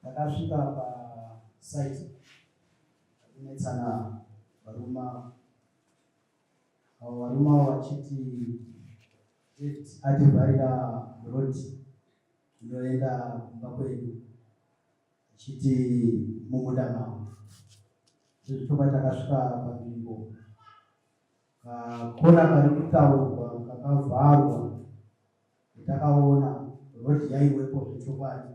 Takasvika pasite kunetsana varume avo, varume avo vachiti David ativharira road inoenda kumba kwedu, achiti mumunda mavo. Zvezvotoka takasvika panzvimbo, kakona kari kutaurwa kakavharwa, takaona road yaiwepo zvechokwadi.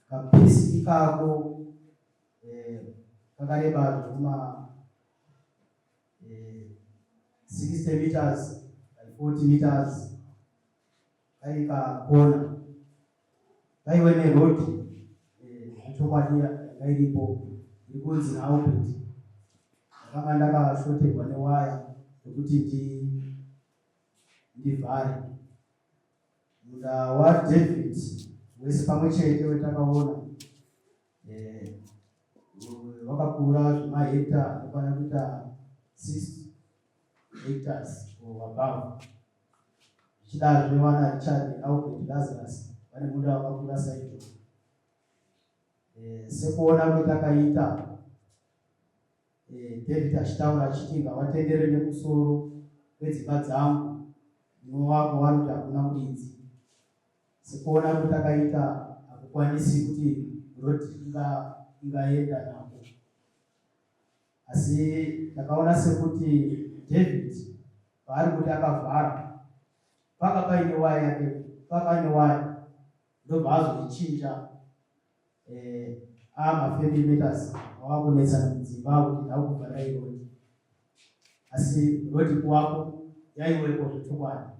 Kapiece ikako kakareba zvekuma 60 meters by 40 meters, kari kakona kaiwe neroad zvechokwadi yanga iripo iri kunzi naAlbert. Ndakanga ndakashoterwa newaya yekuti ndivhare munda waDavid wese pamwe chete wetakaona, wakakura zvemahekta anokwana kuita 6 hectares or above. Zvichidazve vana Richard, Albert, Lazarus vane munda wakakura saizvozvo. Sekuona kwetakaita, David achitaura achiti ngavatenderere nemusoro wedzimba dzangu, mumwe wako wari kuti hakuna muridzi. Sekuona kwetakaita, hakukwanisi kuti road ingaenda nako, asi takaona sekuti David paari kuti akavhara, panga paine waya yake, panga paine waya, ndobva azoichinja amafamily matters awakunetsana mudzimba kuti ndakuvharirai road, asi road kuwako yaiwepo zvechokwadi.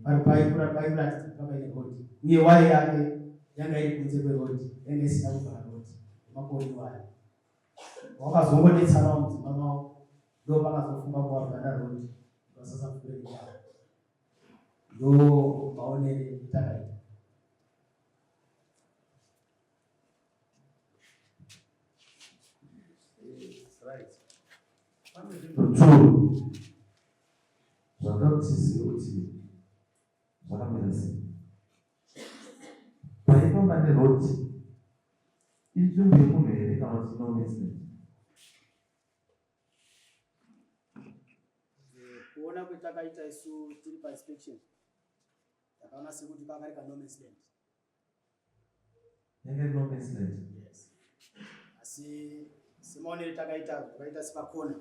Pari paikuratidza kuti paine road, uye waya yake yanga iri kunze kweroad, yanga isina kuvhara road yemakore iwayo. Wakazongonetsanawo mudzimba mavo, ndo pakazofunga kuvavhara road vasasapfuure nekwavo. Ndo maonere takaita. Right. Pane zvinhu two zvanoda kuti tizive kuti zvakamira sei. Paifamba neroad, inzvimbo yemunhu here kana kuti no man's land? Kuona kwetakaita isu tiri painspection, takaona sekuti kanga kari kano man's land. Yanga iri no man's land. Yes, asi semaonere takaita, zvakaita sepakona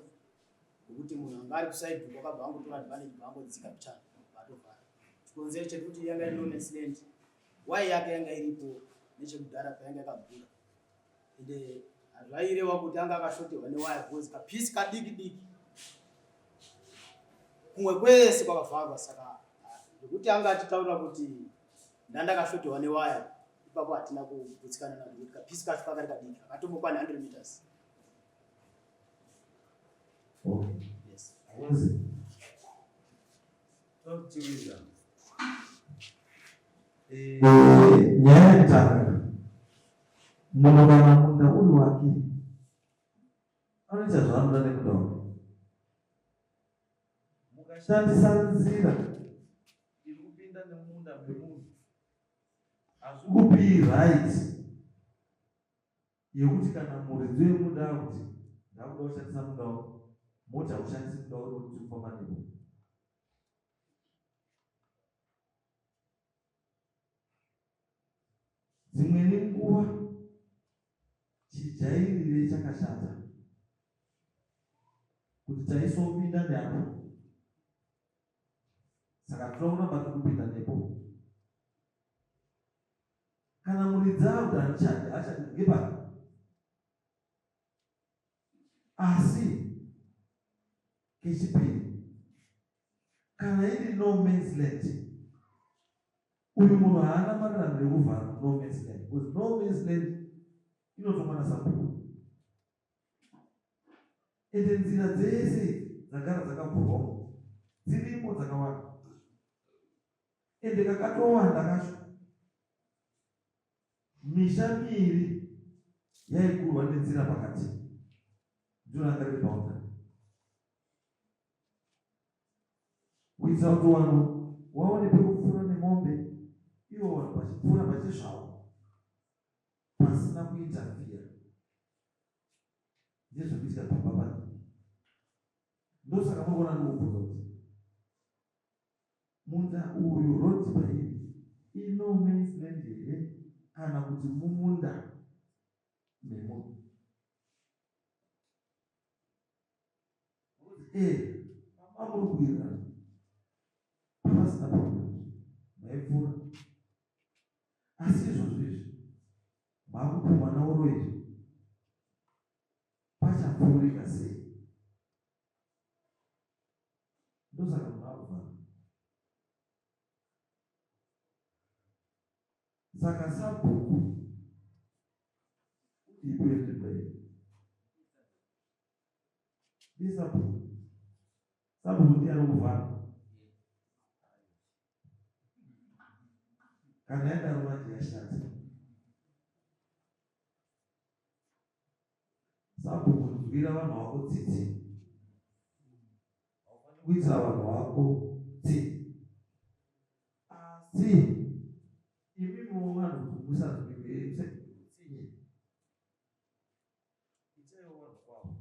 ngokuti munhu anga ari kuside kwakabva angotora advantage, bva angodzika pichana vatovhara. Chikonzero chekuti yanga iri no man's land, waya yake yanga iripo nechekudhara payanga yakagura, ende hazvairewa kuti anga akashoterwa newaya, because kapiece kadiki diki, kumwe kwese kwakavharwa. Saka zvekuti anga achitaura kuti ndandakashoterwa newaya, ipapo hatina kugutsikana nazvo, kuti kapiece kacho kakari kadiki akatombokwana 100 meters. Yes. Talk to Wisdom. Nyaya yekutanga, munhu kana munda uri wake anoita zvaanoda nemunda wake. Mukashandisa nzira iri kupinda nemunda memunhu, hazvikupii right yekuti kana muridzi wemunda akuti ndakuda kushandisa munda wangu, moti haushandisi munda wako nekuti kufamba nepo. Dzimweni nguva chijairire chakashata kuti taisopinda neapo, saka toda kuramba tikupinda nepo. Kana muridzi akuti handichadi, achadi ngepari? Asi kechipiri, kana iri no man's land, uyu munhu haana maruramiro ekuvhara no man's land, because no man's land inotongwa nasabhuku, ende nzira dzese dzagara dzakavhurwa dzirimo dzakawanda, ende kakatowanda kacho. Misha miiri yaigurwa nenzira pakati ndiro ranga riri boundary, kuitira kuti vanhu vaone pekupfuura nemombe. Ivo vanhu vachipfuura pachezvavo pasina kuinterfere nezvekuitika pamba padiki. Ndosaka muri kuona ndikubvunza kuti munda uyu road pairi ino man's land here kana kuti mumunda memunhu. Eh, baba muri kuwirirana pasina problem maipfuura asi izvozvo izvi makupumwa nauro izvi pachapfuurika sei? Ndosaka munhu akuvhara. Saka sabhuku ipo yenzvimbo iyi ndisabhuku sabhuku ndiye anokuvhara kana yadaro manje yashata sabhuku nzwira vanhu vako tsitsi haufaniri kuitira vanhu vako tsitsi asi imimiwo vanhu kuti musanzwirwe utsinye itaiwo vanhu kwavo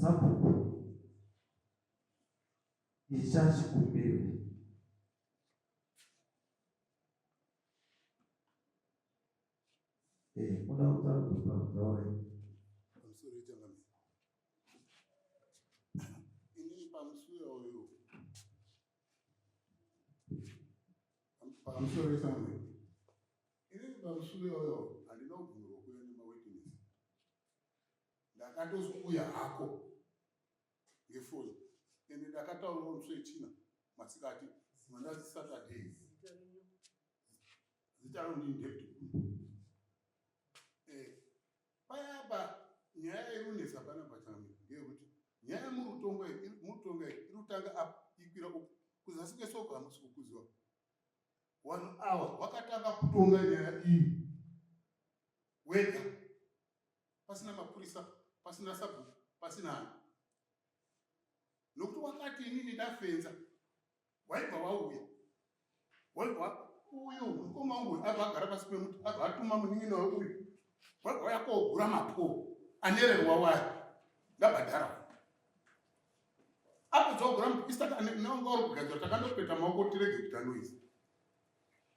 sabhuku ichi chachikumbiro Eh, muda kutaura kutaura. Pamusoro changamire. Inini pamusuwo uyu. Pamusoro changamire. Inini pamusuwo uyu handina kubvumirwa kuuya nemawitness. Ndakatozouya hako ngefoni. Ende ndakataurawo musi wechina masikati mandati Saturday. Zita rangu ndini David Gumbo. Eh, paya apa nyaya iri kunetsa panapa changamire ndeyekuti nyaya yemurutongo iyi murutongo iyi iri kutanga apa ikwira uku kuzasi kwesoko hamusi kukuziva. Vanhu ava vakatanga kutonga nyaya iyi wega pasina mapurisa pasina sabhuku pasina ani nokuti wakati inini ndafenza waibva wauya waibva uyu mukoma wangu uyu abva agara pasi pemuti abva atuma munin'ina we uyu waibva wauya kogura mapo anererwa waya ndabhadhara apedza kugura isanga uri kugadzira takandopeta maoko tirege kuita noise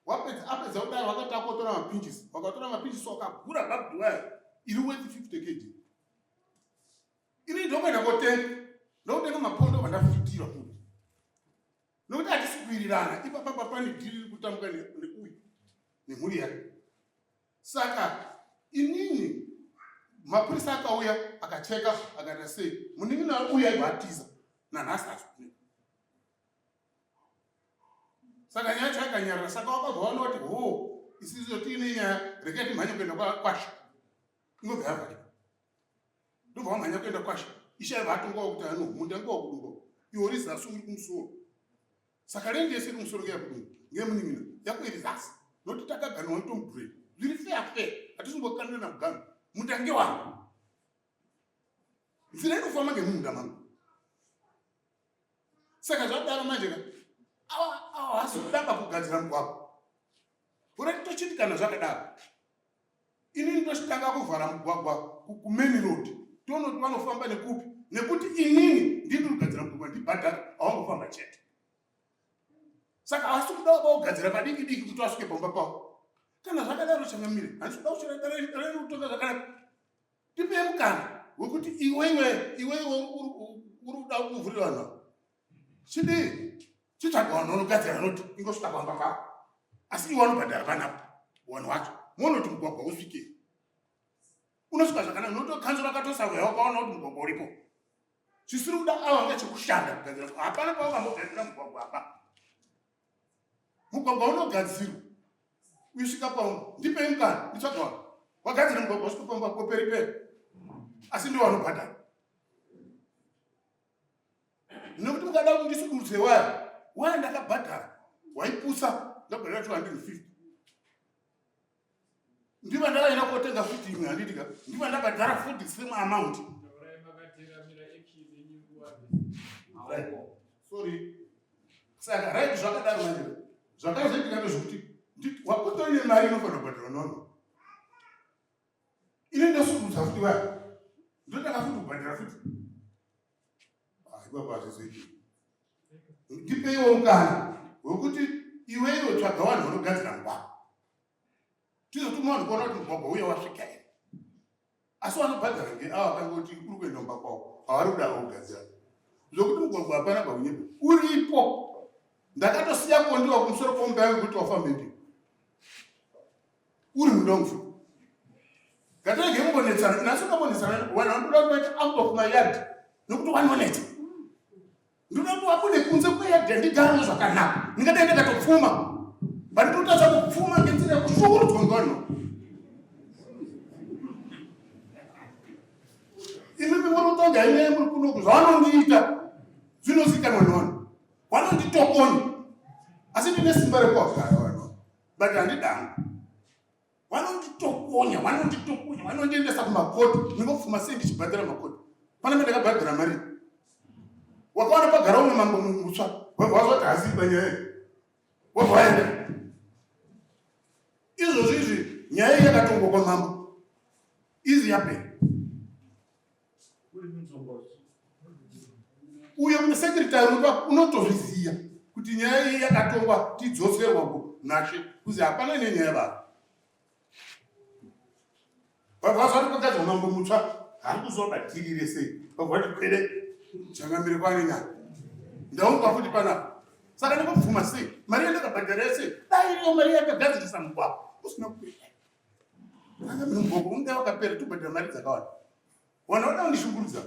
wapedza apedza kudaro wakati akotora mapinjisi wakatora mapinjisi wakagura barbed wire iri worth 50 kg ini ndokuenda kotenga ndokutenga mapondo vandafitira futi nokuti hatisi kuwirirana ipapapa pane dhiri riri kutambwa neuyu nemhuri yake saka inini mapurisa akauya akacheka akaita sei munin'ina uyu aibva atiza nanhasi azvioneka saka nyaya yacho yakanyarara saka wakabva waona kuti hoo isiso tiine nyaya regai timhanye kuenda kwasha inobva yavharika ndobva wamhanya kuenda kwasha ishe aiva atongawo kuti ano munda ngewakudunga iwe uri zasi uri kumusoro saka rendi yese iri kumusoro ngeyakudunga ngeyemunin'ina yako iri zasi nokuti takaganwa netomudurei zviri feya feya hatisimbokanirana mugano munda ngewangu nzira inofamba ngemumunda mangu saka zvadaro manje ka awa hasi kudamba kugadzira mugwagwa urati tochiti kana zvakadaro inini ndochitanga kuvhara mugwagwa kumain road tonoti vanofamba nekupi nekuti inini ndini kugadzira mugwagwa ndibhadhara awangofamba chete saka havasi kuda vaugadzira padiki diki kuti vasvike pamba pavo kana zvakadaro changamire handisi kuda kuchirakutonga zvakanaka tipei mukana wekuti iweiwe iweiwe uri kuda kuvhurira vanhu ava chidii chitsvaga vanhu vanogadzira roti ingosvika pamba pavo asi iwe wanobhadhara panapa vanhu wacho muone kuti mugwagwa usvike unosvika zvakanaka nokuti kanzuro akatosauya wakaona kuti mugwagwa uripo chisiri kuda ava ngechekushanda kugadzira hapana pavakambogadzira mugwagwa apa mugwagwa unogadzirwa uisvika paungu ndipei mukana nditsvaga vanhu wagadzira mugwagwa usvika paungu apo peri peri asi ndiwo vanobhadhara nekuti mukada kuti ndisudurutse waya waya ndakabhadhara waipusa ndabhadhara 250 ndiva ndakaenda kotenga futi imwe handiti ka ndiva ndabhadhara futi same amount. Sorry. Saka right zvakadaro manje. Zvakazoitika ndezvekuti wakutori nemari inofanira kubhadharwa nono. Ini ndosududza futi vaya. Ndotanga futi kubhadhara futi. Ah, ipapo hazvizoiti. Ndipeiwo mukana wekuti iwe iwe tsvaga vanhu vanogadzira mugwagwa. Tizotuma vanhu kuona kuti mugwagwa uya wasvika here. Asi vanobhadhara ngeava kangoti uri kuenda kumba kwavo havari kuda kugadzira. Zvokuti mugwagwa hapana pakunyepa. Uripo. Ndakatosiya kondiwa kumusoro kwomba yangu kuti wafambe ndiwo. Uri munda wangu futi. Ngatirege kumbonetsana. Nhasi ukambonetsana vanhu vanoda kuita out of my yard nekuti vanonetsa. Ndoda kuti vabude kunze kweyard yandigara zvakanaka. Ndingadai ndakatopfuma. But ndotadza kupfuma ngenzira yekushukurudzwa ngevanhu. Imimi munotonga ine muri kunoku zvavanondiita zvinozikanwa nevanhu. Vanonditokonya. Asi ndine simba rekuwagara vanhu. But handidangu. Vanonditokonya, vanonditokonya, vanondiendesa kumakoti. Ndingopfuma sei ndichibhadhara makoti? Pana mandakabhadhara mari. Wakaona pagara umwe mambo mutsva, wabva wazoti hazivi panyaya iyi. Wabva waenda. Izvozvi izvi nyaya iyi yakatongwa kwamambo. Izi yapera. Uyo secretary unotozviziva kuti nyaya iyi yakatongwa tidzoserwa kunashe kuzi hapana nenyaya baba. Vabva vazoti kwakadzwa mambo mutsva hari kuzoba dhiri rese vabva vati kwede changamire kwane nyaya ndaunga futi panapa saka ndikubvuma sei mari yandakabhadhara yese dai iriyo mari yakagadzirisa mugwagwa usina kupera changamire mugwagwa unge wakapera tobhadhara mari dzakawanda vanhu vada kundishungurudza.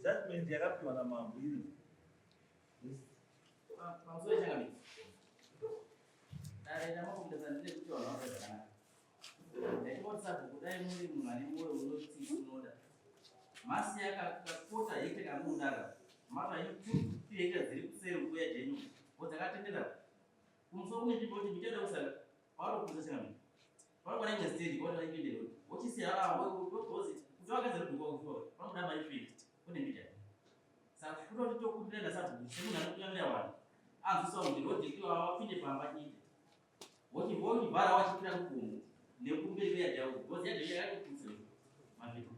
Judgment yakapiwa namambo iri. Pamusoro changamire. Dare ramambo ndine kuti vanhu vagare zvakanaka. Ndaingoti sabhuku dai muri munhu ane mwoyo unoti unoda. Masiya kakota hekta kamunoda mata two hekta dziri kuseri kuya jenyu. Dzakatendera. Kumusoro kune nzvimbo kuti miti yada kusaka. Pavanoputsa changamire. Vanokwana imwe stage kwavanenge vaipinde road. Wochisiya ah wodeposit kuti vagadzire road kwako vanoda mari 50 kune mbijana. Saka kutoti tokumbira nasabhuku semunhu anotungamira vanhu. Anzwisa kuti road iwa vapinde pamba ite. Wochivhara wachikwira kugomo nekumberi kweyadhi yavo because yadhi yakatoputsa mazvito.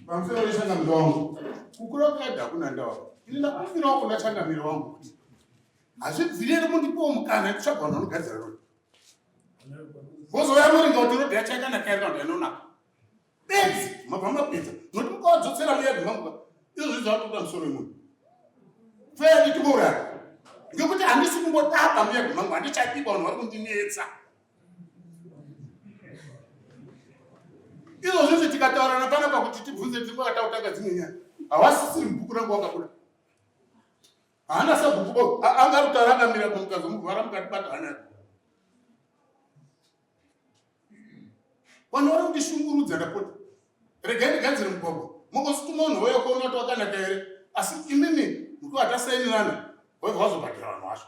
Pamusoro wechangamire wangu, kukura kweyadhi hakuna ndawa. Ini ndakumbirawo kuna changamire wangu kuti hazvibviri here mundipewo mukana yekutsvaga vanhu vanogadzira road. Vozouya muringa kuti road yacho yakanaka here kana kuti yanonaka. Bedzi mabva mapedza nokuti mukavadzotsera muyadhi mangu izvozvi zvavatoda musoro wemunhu. Feni tikouraya ngekuti handisi kumbodaba muyadhi mangu handichadiba vanhu vari kundinetsa. Izvozvi izvi tikataurana panapa kuti tibvunze tingoakatautanga dzimwe nyaya hawasisiri mubhuku rangu wakabuda. Haana sabhuku bo anga ari kutaura akamira mukazomuvhara mukatibata hana yake. Vanhu vari kundishungurudza ndapota. Regai ndigadzire mugwagwa. Mongozotuma vanhu vauya kuona kuti wakanaka here. Asi imimi mukuva tasainirana waibva wazobhadhara vanhu vacho.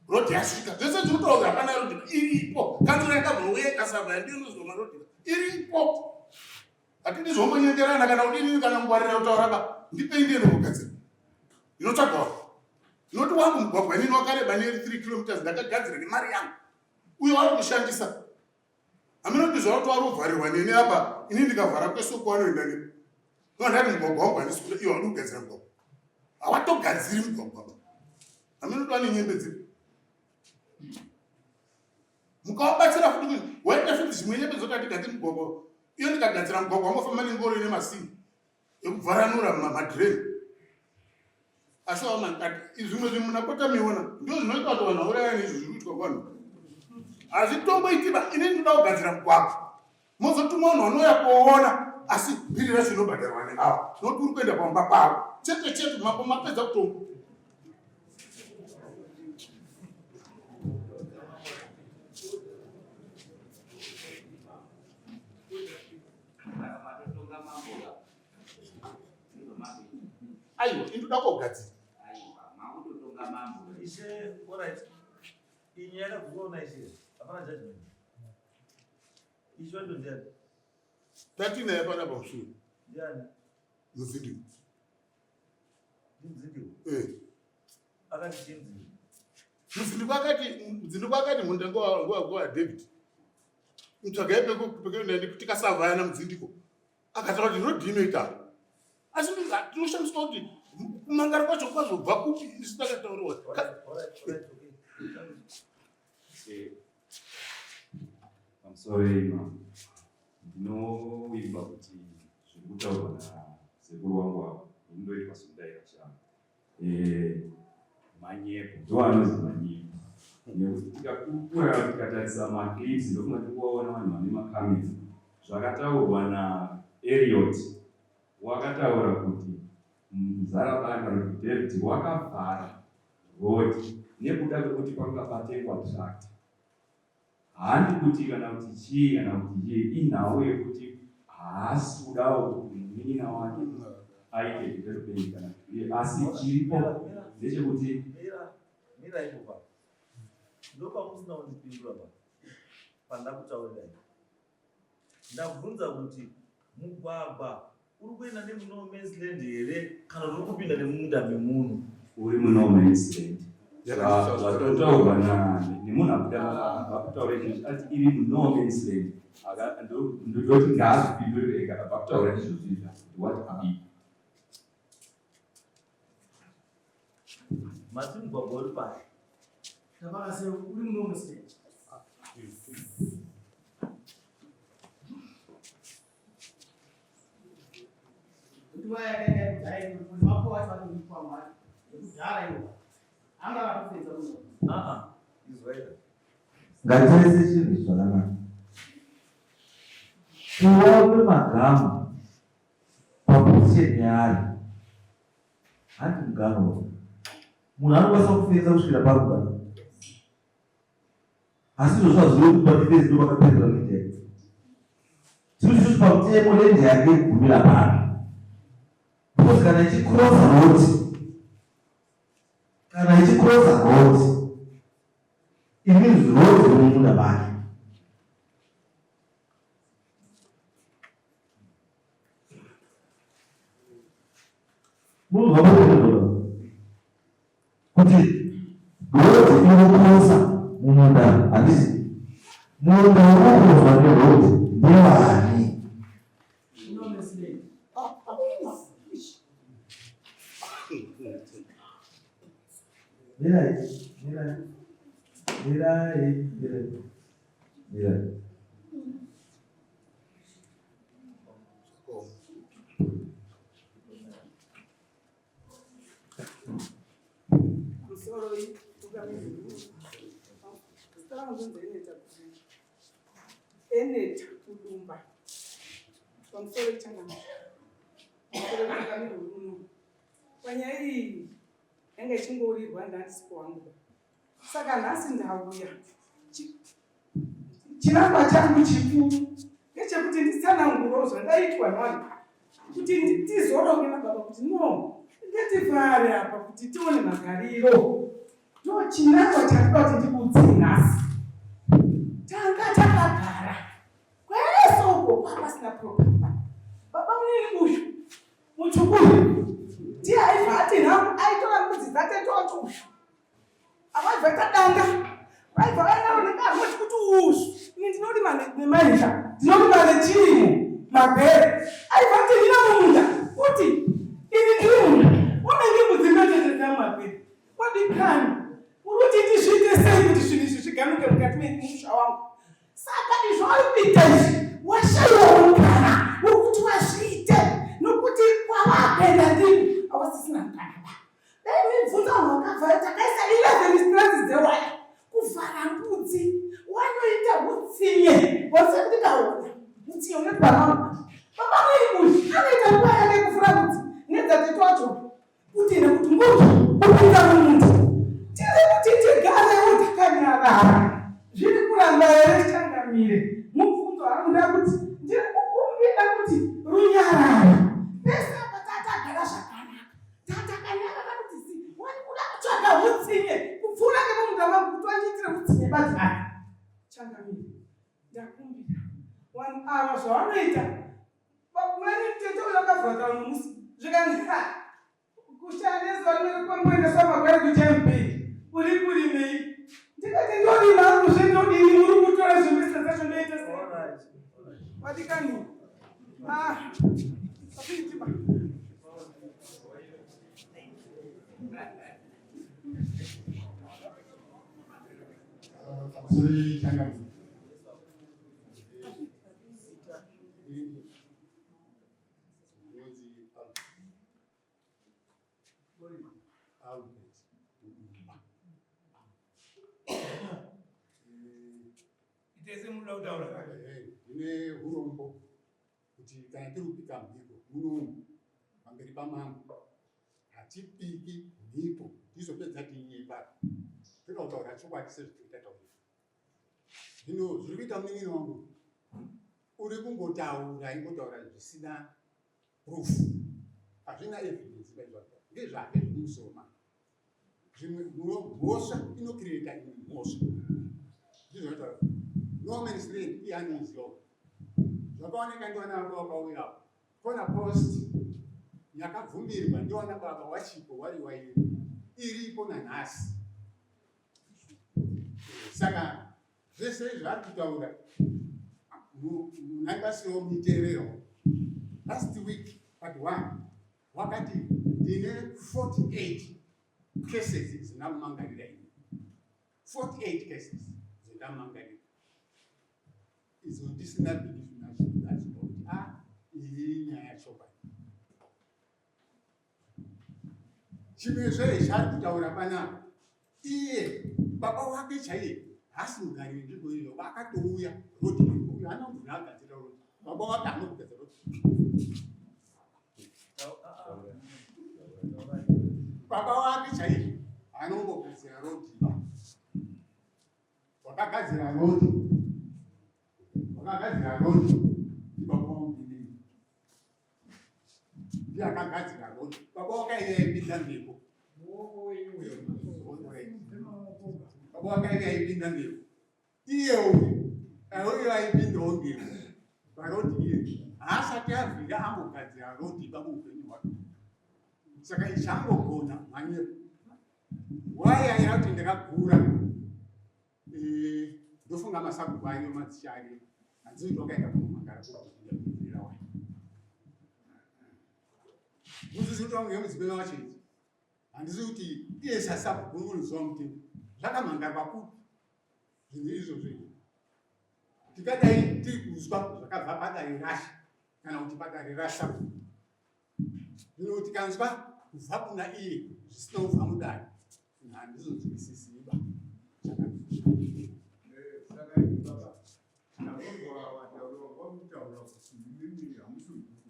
Road yasvika. Zvese zviri kutaura hapana road iripo. Kanzura yakabva ikasabva ndiyo inozwa maroad iripo. Hatidi zvombonyengerana kana kudini kana kungwarira kutaura ba. Ndipei ndiende kugadzira. Ndinotsvaga wangu. Ndinoti wangu mugwagwa inini wakareba neri 3 kilometers ndakagadzira nemari yangu. Uyo wari kushandisa. Hameno kuti zvauri warovharirwa neni apa ini ndikavhara kwese uko wanoenda nepo. No ndati mugwagwa wangu handisi kuda iwe haudi kugadzira mugwagwa. Hawatogadziri mugwagwa ba. Hameno kuti wane nyembe dzipi. Mukawabatsira futi kuti waita futi zvimwe nyembe dzoti hatigadziri mugwagwa. Iyo ndikagadzira mugwagwa wangofamba nengoro ine masimbi ekuvharanura madhireni. Asi zvimwe zvinhu munapota miona ndizvo zvinoita kuti vanhu vaurayane izvo zviri kuitwa kuvanhu. Hazvitomboitiba ini ndinoda kugadzira mugwagwa. Mozotuma vanhu vanouya kuoona asi bhiri racho inobhadharwa neava nokuti uri kuenda pamba pavo chete chete mambo mapedza kutonga. Aiwa, indoda kogadzira. Aiwa, makutotonga mambo. Ishe, alright. Iyi nyaya yakabvunwa ishe. Hapana judgment. Ishe wando ndiani? Tatinaye panapa mushure. Ndiani? Mudzindiko. Eh. Mudzindiko akati Mudzindiko akati munda ngowa David. Mutsvagai pekuenda tikasavhayana Mudzindiko. Akataura kuti road inoita. Asi tinoshamiswa kuti kumangara kwacho kwazobva kupi isu takatauriwa. Eh, pamusoro ima ndinovimba kuti zviri kutaurwa nasekuru wangu ava indoitwa sundai kashama eh, manyepo ndo anonzi manyepo nekuti tikakura tikatarisa maclips ndofunga tikuvaona vanhu vane makamera zvakataurwa naeriot wakataura kuti muzarabani kana kuti david wakavhara road nekuda kwekuti kwanga patengwa tractor Handi kuti kana kuti chii kana kuti chii inhau yekuti haasi kudawo kuti munin'ina wake aite development kana kuti asi chiripo ndechekuti mira ipo pa ndopamusina kundipindura pa pandakutaurirai Ndabvunza kuti mugwagwa uri kuenda nemuno man's land here kana uri kupinda nemumunda memunhu? Uri muno man's land. Zvatotaurwa nemunhu abuda akutaura izvozvi ati iri muno man's land. Ndoti ngaazvipindure ega abva kutaura izvozvi izvi kuti what adii. Mati mugwagwa uri pai? Tabara sei uri muno sei? Kuti waya yakaenda kudhaya iyo kuti mapo wacho vanonyikwa mari yekudhara iyo. Anga akatopedza munhu. Ah ah, izwaira. Ngatiise chinhu zvakanaka. Kuva kwemagamu paposition yaari hanti mugano munhu anokwanisa kufenza kusvikira parugano asi izvozvo hazvirevi kuti pandifenzi ndo pakaperera lendi yake tiri isusu pamutemo lendi yake gumira papi because kana ichicrossa road kana ichicrossa road it means road mumunda make Munhu kuti road inokosa mumunda handisi munda unokozwa neroad ndewani? Mirai, mirai, mirai, mirai, mirai. Eneta Kudumba pamusoro changamire pamusoro changamire uno panyaya iyi yanga ichingourirwa ndandisipo wangu saka nhasi ndauya Chinangwa changu chikuru ndechekuti nditsanangurewo zvandaitwa navanhu kuti tizoronge nababa kuti no ngativhare apa kuti tione magariro. Ndo chinangwa chandinoda kuti ndikuudzei nhasi. Tanga takagara kwese uko kwapasina program. Baba munini uyu mutsvuku uyu ndiye aibva ati nhangu aitora mbudzi dzake toti uyu Avaibva tadanga vaibva vainaro nekaroti kuti uzvu ini ndinorima nemaita ndinorima nechirimo mabhere aibva tinhira mumunda kuti ini ndiri munda unenge mbudzi ndotetedza mumabhere wadikani uri kuti ndizviite sei kuti zvinhu izvi zviganuke mukati memusha wangu Saka izvo ari kuita izvi washaiwa mukana wekuti wazviite nokuti kwavakuenda ndiko awasisina mukana ba. Dai mibvunza vanhu vakavhara takaisa 11 strands dzewaya kuvhara mbudzi wanoita hutsinye wose ndikaona hutsinye unoitwa vangu baba mwiri uyu anoita nguva yake kuvhura mbudzi nedzatete wacho kuti nekuti mbudzi kupinda mumunda tiri kuti tigarewo takanyarara zviri kuramba here changamire mubvunzo anoda kuti ndiri kukumbira kuti runyararo pese apa tatagara zvakanaka tatakanyarara kuti si wani kuda kutsvaga hutsinye kupfuura nemumunda mangu kuti wandiitire hutsinye badzi ake changamire ndakumbira vanhu ava zvavanoita Vamweni tete uyo akavhura taura nomusi. Zvikanzi ha kushaya nezuva rimwe rekwamboendeswa magwere kuJMB uri kurimei? Ndikati ndorima hangu zvendodini muri kutora zvembesa dzacho ndoita sei? Vadikani ah apitiba. Pamusoro changamire. Tese munoda kutaura. Ndine urombo kuti kana tiri kupika mhiko munomu pamberi pamambo hatipiki mhiko tizopedza tinyepa toda kutaura chokwadi sezvatiri tataura Zvino zviri kuita munin'ina wangu uri kungotaura ingotaura zvisina proof, hazvina evidence paizvazvo, ndezvake zviri musoro make. Zvimwe mhosva inocreata imwe mhosva, ndizvo zvataura no man's land iye anoiziva zvakaoneka ndiwana vanga vakauya kona post yakabvumirwa ndiwana baba wachipo wari wairi iripo nanhasi saka zvese izvi ari kutaura munangasiwo muiteerero last week part one wakati ndine 48 cases dzindamumangarira ini 48 cases dzindamumangarira idzo ndisina belief nacho nacho kuti a ah, iyi nyaya chokwadi Chimwezve chaari kutaura panapa, iye baba wake chaiye haasi mugari wenzvimbo iyo, akatouya rodi uyo haana kubvira agadzira rodi, baba wake haana kugadzira rodi. Baba wake chaiye haana kumbogadzira rodi, wakagadzira rodi, wakagadzira rodi ndibaba wangu inini. Ndiye akagadzira road. Baba wakaive aipinda mhepo. Baba wakaive aipinda mhepo. Iye uyu uyu aipindawo mhepo. Parodi iye haasati avhira ambogadzira rodi baba upenyu hwake. Saka ichangogona manyepo. Why aira kuti ndakagura Eh, ndofunga masabhuku ayo madzishe ariyo hanzi kuti wakaenda kunomangara kukuirira wai muzizi kuti wangu yemudzimai wacho idzi handisi kuti iye sasabhuku unoziva mutemo zvakamangarwa kupi zvinhu izvozvo izvi tikadai tiri kuzwa zvakabva padare rashe kana kuti padare rasabhuku Zvino tikanzwa kubva kuna iye zvisina kubva mudare handizonzwisisiba. Saka imi baba, ndakwanzwa wataura kwakutaura kuti imimi hamusi mubhuku.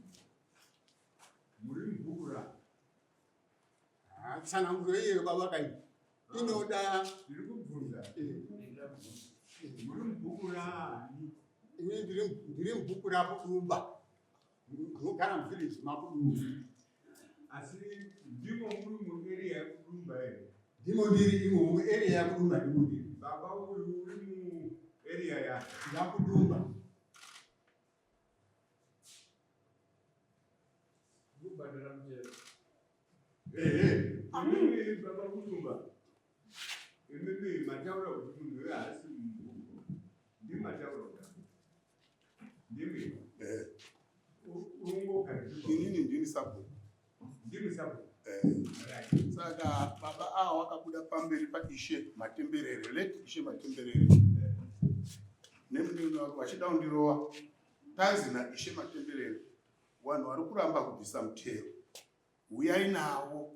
Muri mubhuku ra. Ah, tsananguro iyeyo baba kai inoda ndiri kubvunza. Muri mubhuku raani? Ini ndiri mubhuku rakudumba. Ndinogara muvillage makudumba. Asi ndimo muri muarea yekudumba here? Ndimo ndiri imo muarea yakudumba ndimo ndiri. Baba uyu uri muarea yake. Yakudumba. Kubhadhara mutero. Ehe. Imimi baba kudumba. Imimi mataura kuti munhu uyo haasi mubhuku. Ndimataura kudaro. Ndimi. Eh. Ungogara. Inini ndini sabhuku. Ndimi sabhuku. Eh. Saka baba ava wakabuda pamberi paIshe Matemberere, late Ishe Matemberere. Nemunini wake vachida kundirova. Tanzi naIshe Matemberere, vanhu vari kuramba kubvisa mutero. Huyai navo.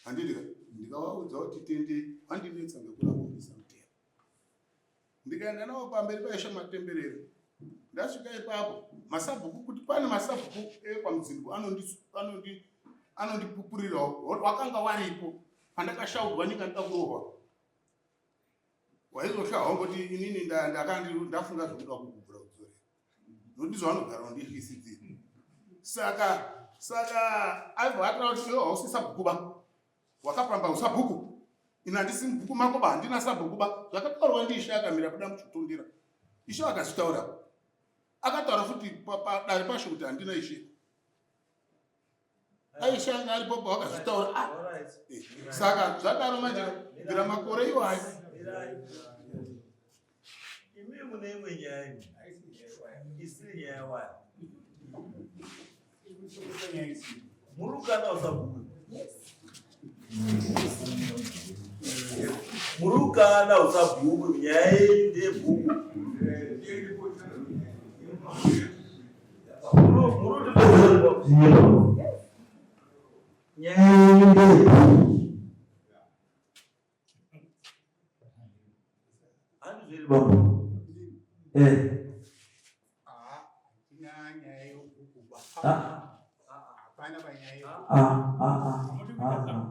Handiti ndikavaudza kuti tende vandinetsa ngekuramba kubvisa mutero. Ndikaenda navo pamberi paIshe Matemberere. Ndasvika ipapo masabhuku kuti pane masabhuku ekwaMudzindiko anondipupurirawo wakanga waripo pandakashaurwa nyika ndida kurohwa. Waizosha wangoti inini ndafunga zvekuda kukubvura kudzorera. Ndizvo vanogara vandityisidzira. Saka saka aibva ataura kuti iwe hausi sabhuku ba. Wakapamba usabhuku. Ini handisi mubhuku mako ba, handina sabhuku ba. Zvakataurwa ndiIshe akamira kuda muchitundira. Ishe akazvitaura. Akataura futi padare pashe kuti handina ishe. Aishanga aripo pawakazvitaura. Ah. Eh, saka zvadaro manje kubvira makore iwayo. Imi mune imwe nyaya imi. Isiri nyaya waya. Muri kukana usabhuku. Muri kukana usabhuku nyaya yenyu ndeyebhuku. Nyaya yenyu ndeyebhuku. Handizveri baba. Eh. Ah. Ah, ah, ah, ah, ah.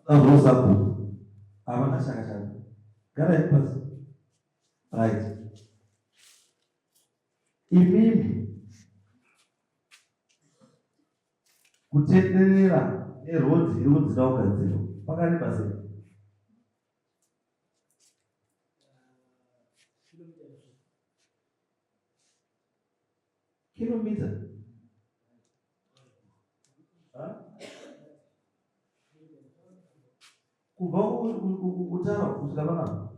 Rosapo. Havana shaka shaka. Garai pasi. Right. Imimi kutenderera nerodhi iri kunzi ida kugadzirwa pakareba sei? Kilomita kubva kutara kusvika panapa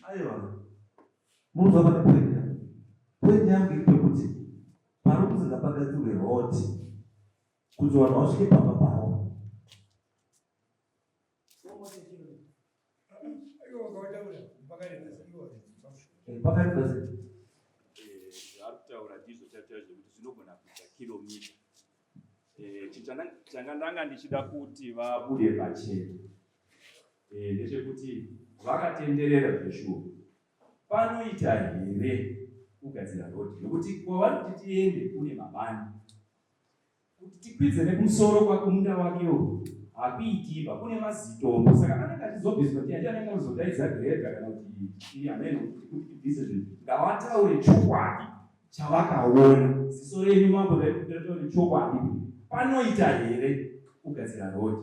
Aiwa, munzwa pane point yangu. Point yangu iri pekuti pari kunzi ngapagadzirwe roti kuti vanhu vasvike pamba pavo. Pakareba sei? Zvaari kutaura ndizvo chacho zvekuti zvinogona kuita kilomita. Changa ndanga ndichida kuti vabude pachena ndechekuti vakatenderera zveshuwa panoita here kugadzira rodhi nokuti kwavari kuti tiende kune mabani Kuti tikwidze nekumusoro kwakumunda wake uku hakuitiba, kune mazitombo saka anenge achizobviswa tiya ndiye anenge azodaidza greda kana kuti chii hameno kuti tibvise zvinhu. Ngavataure chokwadi chavakaona. Ziso renyu mambo rataure chokwadi kuti panoita here kugadzira road.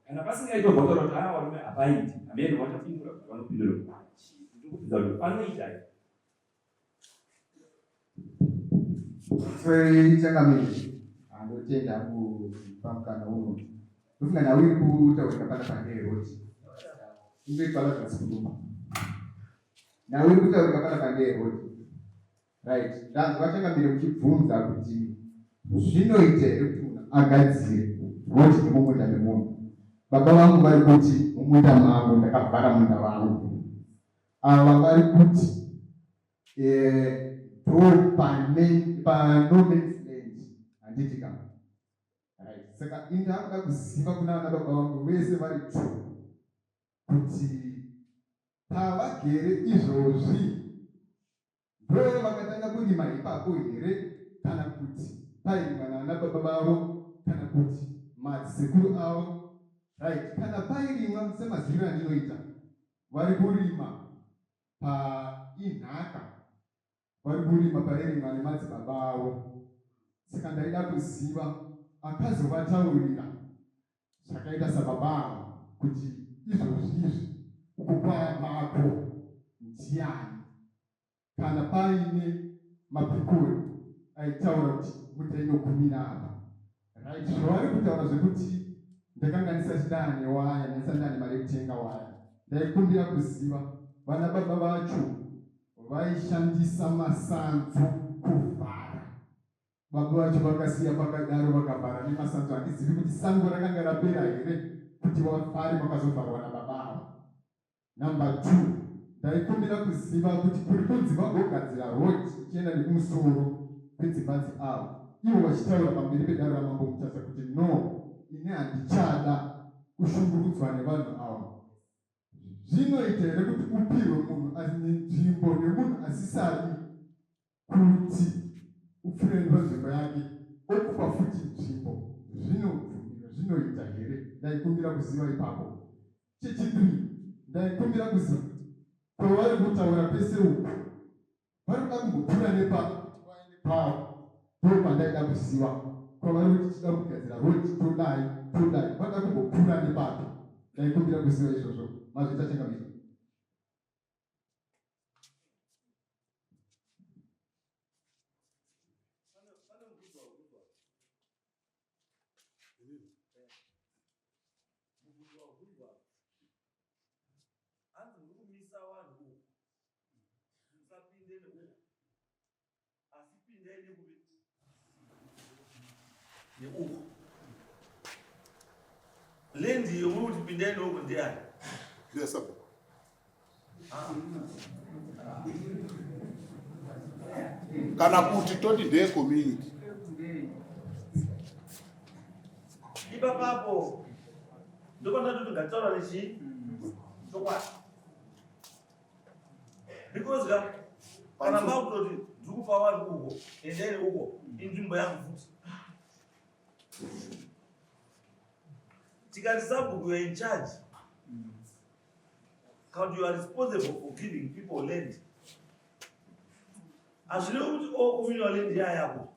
Kana pasingaiti vobva vataura kuti haa varume hapaiti. Hameno vachapindura kuti vanopindura kuti chii. Ndiri kubvunza kuti panoita here. Sorry, changamire. Andotenda hangu pamukana uno. Ndofunga nhau iri kutaurika pana pandeeroti. Ingoitwa Lazarus Kuduma. Nhau iri kutaurika pana pandeeroti. Right. Ndanzwa changamire muchibvunza kuti zvinoita here kuti munhu agadzire roti nemumunda memunhu. Baba vangu vari kuti mumunda mangu ndakavhara munda wangu. Ava vari kuti eh, ndo pane pa no man's land handiti ka right saka ini ndakuda kuziva kuna vana baba vangu vese vari two kuti pavagere izvozvi ndo vakatanga kurima ipapo here kana kuti pairimwa naana baba vavo kana kuti madzisekuru avo right kana pairimwa semaziviro andinoita vari kurima painhaka vari kurima pairimwa nemadzibaba avo saka ndaida kuziva akazovataurira zvakaita sababa ava kuti izvozvi izvi uko kwavako ndiani kana paine mapikori aitaura kuti mota inogumira apa right zvavari kutaura zvekuti ndakanganisa chidane waya ndaisa ndane mari yekutenga waya ndaikumbira kuziva vana baba vacho vaishandisa masanzu kuvhara baba vacho vakasiya pakadaro vakavhara nemasanzu handizivi kuti sango rakanga rapera here kuti vavhare vakazovharwa nababa ava Number 2 ndaikumbira kuziva kuti kuri kunzi vagogadzira road ichienda nekumusoro kwedzimba dzeavo ivo vachitaura pamberi pedare ramambo Mutasa kuti no ini handichada kushungurudzwa nevanhu ava. Zvinoita here kuti upihwe munhu nzvimbo nemunhu asisadi kuti upfure panzvimbo yake okupa futi nzvimbo zvinobvumirwa zvinoita here ndaikumbira kuziva ipapo. Chechipiri. Ndaikumbira kuziva kuti kwavari kutaura kwese uku vari kuda kumbopfuura nepapi kuti vaende pavo. Ndopandaida kuziva kwavari kuti tida kugadzira road todai todai vanoda kumbopfuura nepapi. Ndaikumbira kuziva izvozvo. Mazvita changamire. Mubvunzo wabvunzwa hanzi muri kumisa vanhu uku musapinde neuku asi pindai nekupi neuku lendi iyo muri kuti pindai neuku ndiyani ndiyasabhuku kana kuti toti ndeye community ipapapo ndopandati ngatitaura nechii chokwadi because ka kana makutoti ndiri kupa vanhu uko endeni uko inzvimbo yangu futi tikati sabhuku you're in charge kana you are responsible for giving people land hazvirevi kuti o oh, communal land ya yako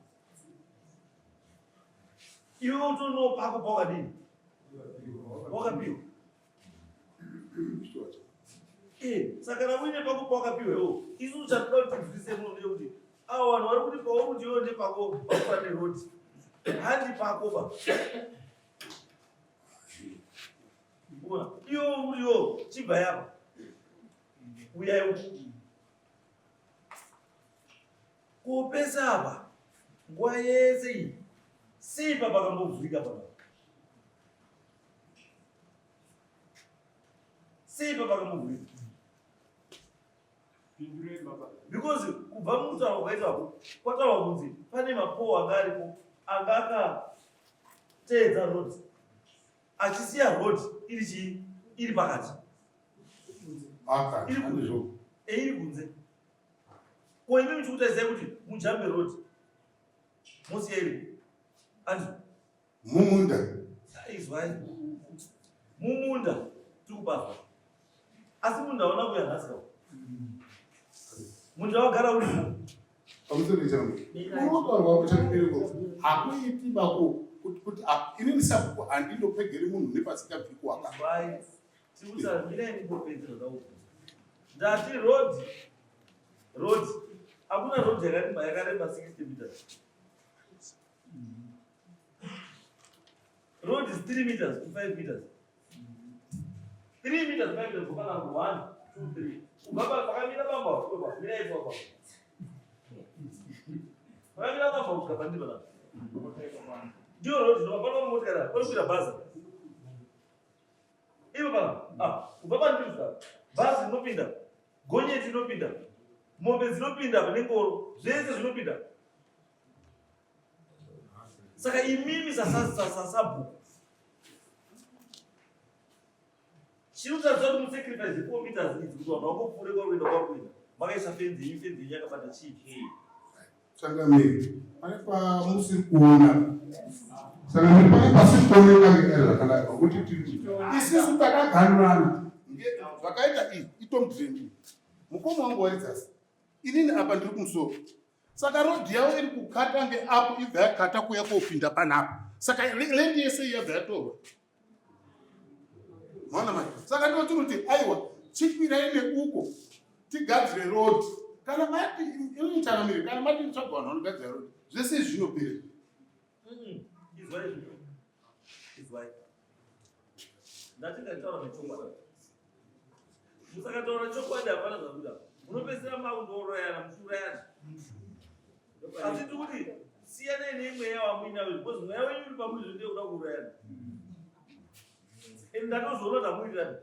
iwe utono pako pawakadini wakapiwa eh, saka kana uine pako pawakapiwa iwo isu chatoda kuti tinzwise muno ndeyekuti avo vanhu vari kuti pauri kuti iwe ndepako pakufa nerodi handi pako ba Iyo uriyo chibva yapa. Uyai uku. Kupesa apa nguva yese iyi sei papakambovhurika papa? Sei papakambovhurika? Because kubva mukutaura kwakaitwa kwataurwa kunzi pane mapowo anga aripo anga akateedza road achisiya road iri chii iri pakati iri kunze eh, iri kunze ko imi muchikutarisai kuti mujambe road mosiya iri andi mumunda izwai mumunda tiri kupazwa asi munda hauna kuya nhasi ka munda wagara uripo pamusoro changu unotaurwa kuchabereko hakuiti bako kuti inini sabhuku handindopegeri munhu nepasingabvi kuwaka ndati road road hakuna road yakareba yakareba 60 meters road is 3 meters to 5 meters 3 meters 5 meters kubva kana 1 2 3 kubva pakamira bamba kubva mira ipo apa pakamira bamba kusvika pandiri panapa ndiyo road ndova pano motikari pari kuita bhazi ipo pana ah kubva pandiri kusvika bhazi rinopinda gonyeti rinopinda mombe dzinopinda pane ngoro zvese zvinopinda saka imimi sasabhuku chinotaridza kuti musacrifice four meters idzi kuti vanhu vangopfuure kwakuenda kwakuenda makaisa fenzi yenyu fenzi yenyu yakabata chii Changamire, pane pamusiri kuona. Changamire, pane pasiri kuoneka ngenyaya zvakanaka kuti tiri isusu takaganurana zvakaita iyi itomdreni mukoma wangu waidzasi inini apa ndiri kumusoro saka road yavo iri kukata ngeapo ibva yakata kuya kopinda panapa saka lendi yese iyi yabva yatorwa maona manje saka ndotiri kuti aiwa chikwirai neuko tigadzire road kana mati ini changamire kana mati tsvaga vanhu vanogadzira road zvese izvi zvinopera Izwai izvi. Izwai. Ndati ndataura nechokwadi. Musakataura chokwadi hapana zvakuda. Munopedzisira makundourayana muchiurayana. Asi tiri kuti siyanai nemweya wamuinayo because mweya wenyu uri pamuri zvino ndeyekuda kuurayana. And ndatozoona kuti hamuwirirani.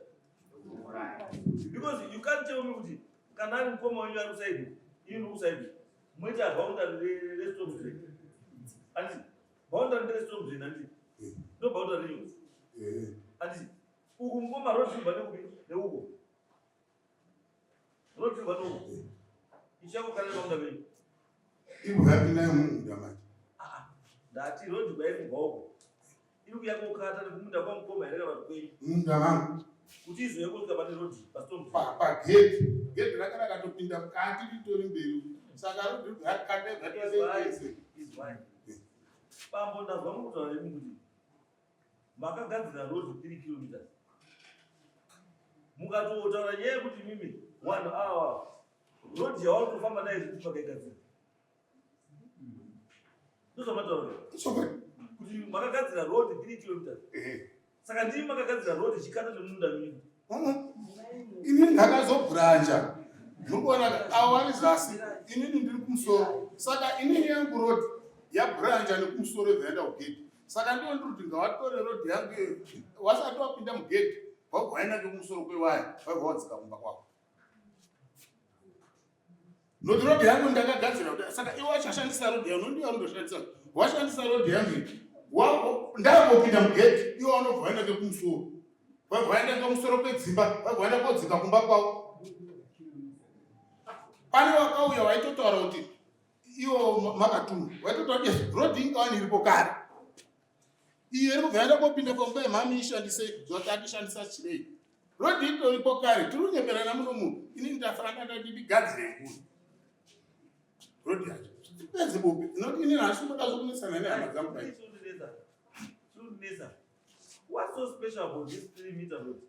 Because you can't tell me kuti kana ari mukoma wenyu ari kusaidi, ini ndiri kusaidi. Moita boundary restorm drain. Anditi boundary nderestorm drain anditi. Ndo boundary renyu. Anditi uku mukoma road kubva nekupi neuko. Road kubva neuko. Ichako kana boundary renyu. Imbwa yapinda mumunda manje. Ah, ndati road kwairi kubva uko. Iri kuya kokata nekumunda kwamukoma here kana kuti kwenyu? Munda wangu. Kuti izouya kusvika pane road pastorm. Pagedhi. Gedhi ranga rakatopinda mukati ritori mberi. Saka road rakata rakatese. Izwai. Bambo ndazwa mukutaura nemi kuti makagadzira road 3 kilometers. Mukatotaura nyaya yekuti mimi vanhu ava road yavari kutofamba nayo zvekuti makaigadzira. Ndozvamataura. Kuti makagadzira road 3 kilometers. Saka ndimi makagadzira road chikata chemunda mimi. Ini ndakazobhuranja. Mukuona avo vari zasi, inini ndiri kumusoro. Saka inini yangu road yabhuranja nekumusoro ibva yaenda kugedhi. Saka ndiyo ndiri kuti ngavatore road yangu iyoyo. Wasati wapinda mugedhi, wabva waenda ngekumusoro kwewaya, wabva wadzika kumba kwako. Nokuti road yangu ndakagadzira kuti saka iwe wachashandisa road yangu ndiyo ndoshandisa. Washandisa road yangu iyi. Ndakopinda mugate iwe wanobva waenda ngekumusoro. Wabva waenda ngekumusoro kwedzimba, wabva waenda kodzika kumba kwavo. Pane wakauya waitotaura kuti iwo makatuma. Waitotaura kuti road ingawani iripo kare. Iyo iri kubva yaenda kopinda pamba yemhami ishandise zvati atishandisa chirei. Road itoripo kare tiri kunyeperana muno munhu ini ndafana ndati ndigadzire nguni. Road yacho. Tipedze bope. Noti ini nhasi ndoda zvokunesana nehama dzangu pai. Chirundinetsa. What's so special about this 3 meter road?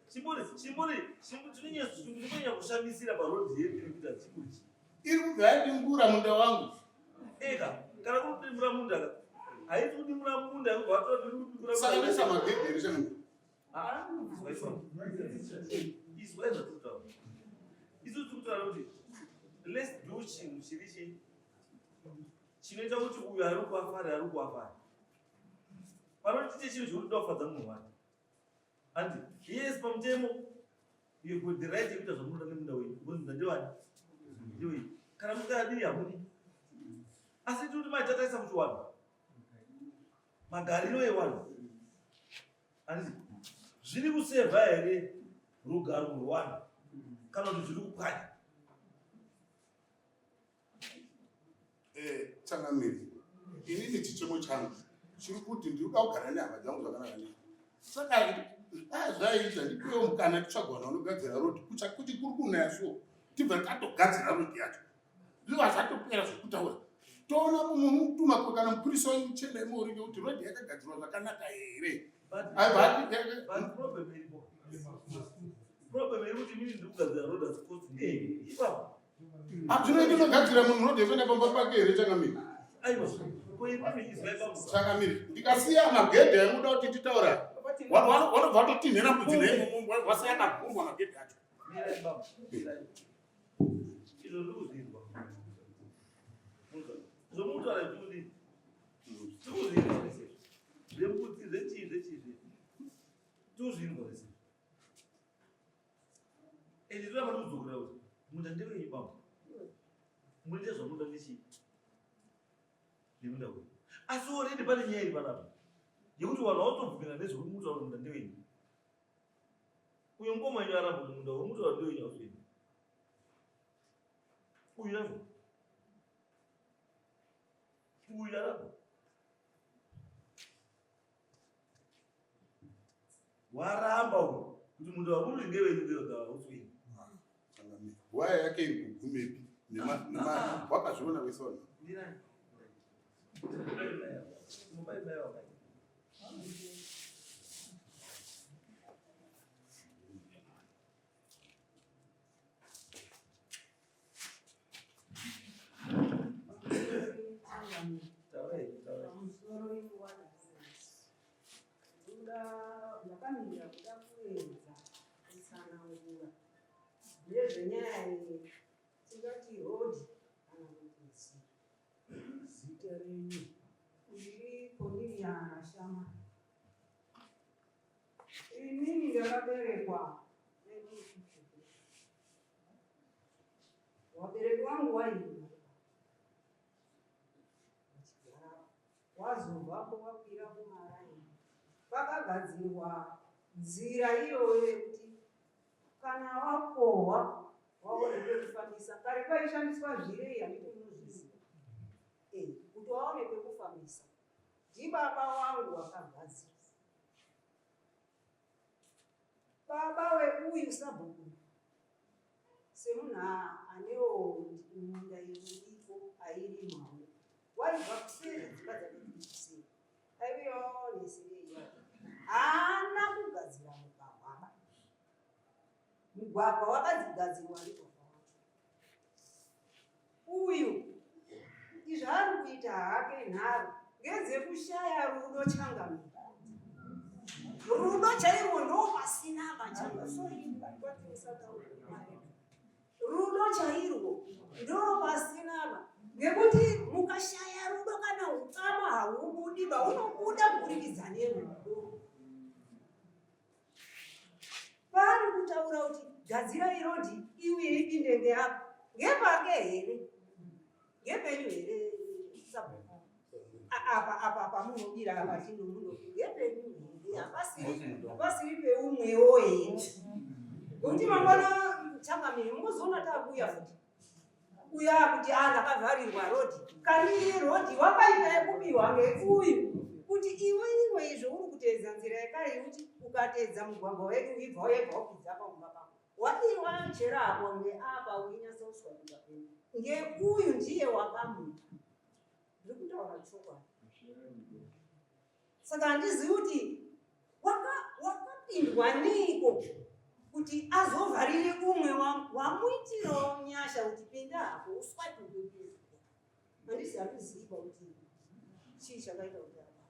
Chimbori chimbori chimbori kushamisira pa road ye 3 meters chimbori. Iri kubva yadimbura munda wangu. Eka, kana kuri kudimbura munda ka. Haiti kudimbura munda kubva watora kudimbura. Saka ndoisa magedhi here changu? Ah, izwa izwa tutaura. Isu tiri kutaura kuti let's do chinhu chiri chii chinoita kuti uyu ari kuafari ari kuafari. Panoti tiite chinhu chekuti toda kufadza munhu wake. Handi, yes pamutemo you got the right yekuita zvamunoda nemunda wenyu because munda ndewani ndewenyu. Kana musingadi hamudi. Asi tiri kuti manje tataisa kuti wanhu magariro ewanhu handiti zviri kusevha here rugaro rwewanhu kana kuti zviri kupwanya. Eh, changamire inini chichemo changu chiri kuti ndiri kuda kugara nehama dzangu zvakanaka nei saka dai zvaiita ndipiwe mukana titsvaga vanhu vanogadzira rodi kucha kuti kuri kunaya so tibva tatogadzira rodi yacho zviva zvatopera zvekutaura toona mumutuma kana mupurisa wemuchena imouri ngekuti rodi yakagadzirwa zvakanaka here Problem iri kuti inini ndiri kugadzira road asi cost ipapo Hazvino ndinogadzira munhu road yekuenda pamba pake here changamire? Aiwa. Ko imimi izwai baba. Changamire. Ndikasiya magedhe amuda kuti titaura. Vanobva vatotinhira mbudzi neimomo vasiya akagurwa magedhe acho. Mirai baba. Mirai. Izvo ndiri kuzvinzwa. Zvomutaura kuti tiri kuzvinzwa zvese. Zvembudzi zvechii zvechii zvechii. Tiri kuzvinzwa zvese. Ende ndinoda pari kudzokera kuti munda ndewenyu baba. Munoita zvamunoda nechii? Nemunda wenyu. Asi already pane nyaya iri panapa yekuti vanhu vautobvumirana nezvekuti mutaura munda ndewenyu. Uyo mukoma wenyu aramba kuti munda wemutaura ndewenyu hausi wenyu. Uyu aramba. Uyu aramba. Waramba uyu kuti munda wakuru ndewenyu ndewenyu hausi wenyu. Waya yake iri kugumepi? Wakazviona wese vanhu. Ndakamirira kuda kuedza kutsanangura nezvenyaya iyi tingati road kana kuti nzira. Zita renyu? Ndiri Cornelia Shama. Inini ndakaberekwa 1953. Vabereki vangu vairima vachigarapo. Wazobvapo wakwira kumaraini. Pakagadzirwa nzira iyoyo yekuti kana wakohwa waone pekufambisa. Kare paishandiswa zvirei handiti munozviziva. Eh, kuti waone pekufambisa. Ndibaba wangu wakagadzira. Baba weuyu sabhuku semunhu anewo munda iripo airimawo waibva kuseri dzimba dzake dziri kuseri aiuyawo nesirei haana kugadzira mugwagwaba mugwagwa wakadzigadzirwa ndibaba wacho uyu izvi ari kuita hake nharo ngedzekushaya rudo changamire rudo chairwo ndo pasina apa rudo chairwo ndo pasina apa ngekuti mukashaya rudo kana ukama haubudiba unobuda kuburikidza nerudo Paari kutaura kuti gadzirai rodhi iuye ipinde ngeapa ngepake here ngepenyu here sabhuku apa apa pamunobira apa tino muno ngepenyu here hapasiri hapasiri peumwewo here ngokuti mangwana changamire munozoona takuuya futi uyo akuti a ah, ndakavharirwa rodhi kani iye rodhi wakaita yekubiwa ngeuyu kuti iwe iwe izvo uri kuteedza nzira yekare yekuti ukateedza mugwagwa wedu uibva wayebva wapidza paumba pako wadii wachera apo ngeapa uinyasa uswakuka penu ngeuyu ndiye wakamupa ndiri kutaura chokwadi Saka handizivi kuti wakapindwa waka neiko kuti azovharire umwe wamuitirawo nyasha kuti pinda hako uswatuke handisi handiziva kuti chii chakaita kuti apa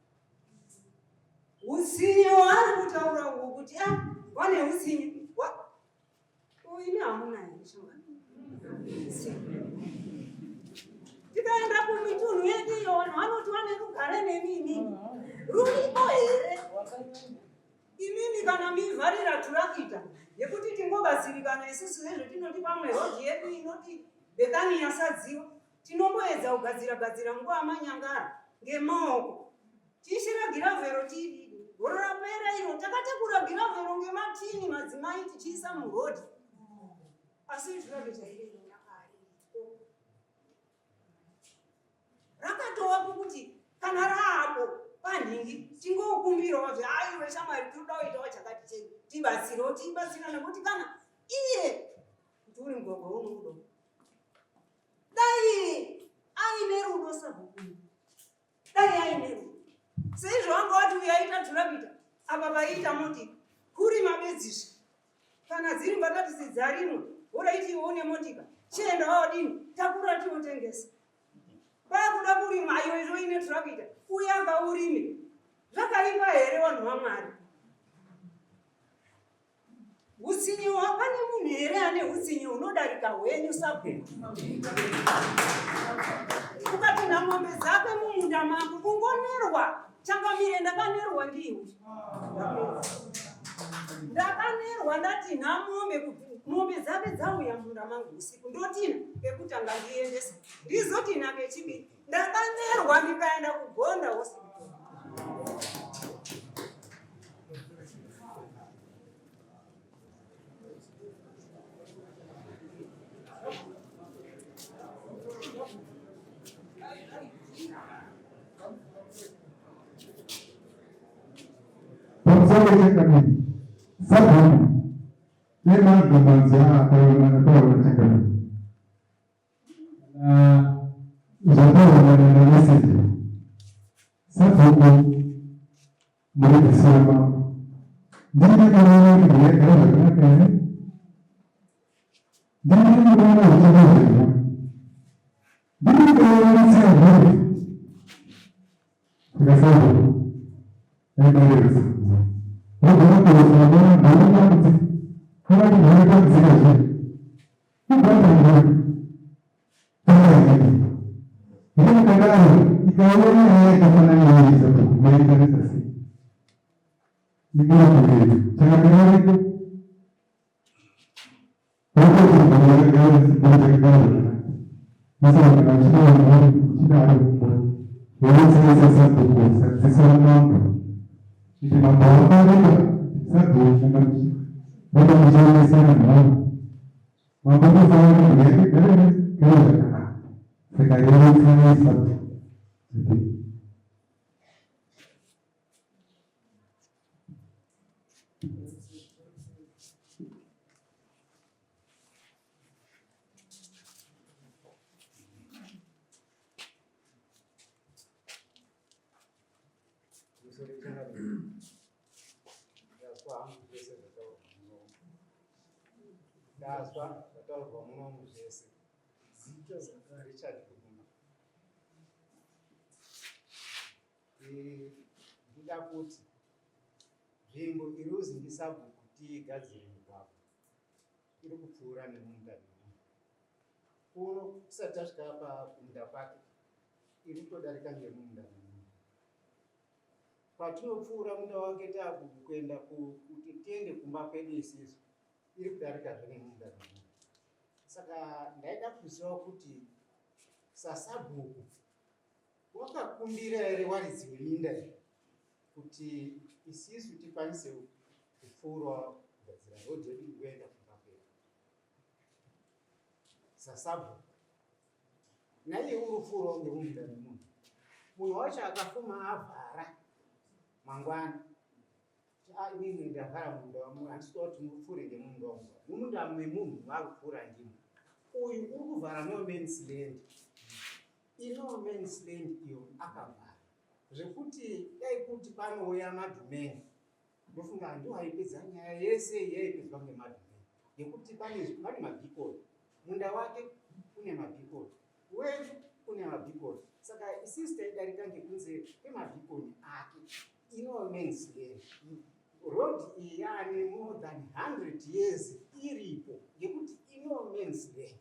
utsinye waari kutaura uwo kuti a ah, wane utsinye Ini hamuna here shamwari? Tikaenda kumitunhu yedu iyo vanhu vanoti vane rugare nemi imimi. Ruripo here? Imimi kana mivharira turakita yekuti tingobatsirikana isusu nezvetinoti pamwe rodhi yedu inoti Bethania yasadziwa tinomboedza kugadzira gadzira nguva manyangara ngemaoko Tichishira giravhero tididi. Gore rapera iro takatakura giravhero ngematini madzimai tichiisa muroad. Asi zviravhero iro rakariko. Rakatovapo kuti kana raapo panhingi tingokumbirawo zve aiwe shamwari tiri kuda kuitawo chakati chedu tibatsirewo tibatsirane kuti kana iye kuti uri mugwagwa unomudo dai aine rudo sabhuku dai aine rudo seizvo wanga wati uyo aita turakita apa vaiita motika kurima bedzizve kana dziri mbatatisi dzarimwa woraiti iwe une motika chienda wawadini takura tiwotengesa pakuda kurima ayo izvo ine turakita uya ngaurime zvakaipa here vanhu vamwari Hutsinye pane munhu here ane hutsinye hunodarika hwenyu sabhuku? Ukatinha mombe dzake mumunda mako kungonerwa changamire ndakanerwa ndiwe. Ndakanerwa ndatinha mombe mombe dzake dzauya mumunda mangu usiku ndotina kekutanga ndiendese ndizotina kechipiri Ndakanerwa ndikaenda kuGonda hospital. Pamusoro changamire, sabhuku nemagomanzi akaona nataura changamire. Zvataurwa naMeseji, sabhuku muregesera mambo. Ndini ndakaona kuti mhuri yagara zvakanaka here? Ndini ndinoona utano hwemhuri. Ndini ndinoona tsika mhuri. Saka sabhuku aimareresa. Vogona kurosa mwana mhuri kuti kana kuti mhuri kwadzika zvinhu. Zvakadaro ikauya nyaya yakafanana neiyi sabhuku maitarisa sei? Imurikuretu changamire ariko sabhuku kuti mambo wakareba sabhuku vakamuchionesana nharo mambo kufanira kuti yake gare gare zvakanaka saka rerutsai sabhuku Ndazwa zvataurwa munomu zvese. Richard Kuguma. Eh, ndida kuti nzvimbo iri uzi ndisabhuku tiigadzire mugwagwa iri kupfuura nemunda memunhu kuno tisati tasvika pakumunda kwake iri kutodarika ngemumunda memunhu Patinopfuura munda wake takuenda kuti tiende kumba kwedu isisu iri kudarikazve nemunda memunhu. Saka ndaida kuziva kuti sasabhuku wakakumbira here waridzi weminda iyi kuti isisu tikwanise kupfuura kugadzira rodhi yedu ikuenda kumba kwedu sasabhuku naiye uri kupfuurawo ngemumunda memunhu munhu wacho akafuma avhara mangwana ah, inini ndavhara munda wamunhu handisi kuda kuti mupfuure ngemunda wangu mumunda memunhu maakupfuura ndimo uyu uri kuvhara no mans land ino mans land iyo akavhara zvekuti dai kuti panouya madhumeni Ndofunga ndiwo aipedza nyaya yese yaipedzwa ngemadhumeni ngekuti pane pane mabhikoni munda wake une mabhikoni wedu une mabhikoni saka isisu taidarika ngekunze kwemabhikoni ake ino man's land road iyi yaane more than 100 years iripo ngekuti ino man's land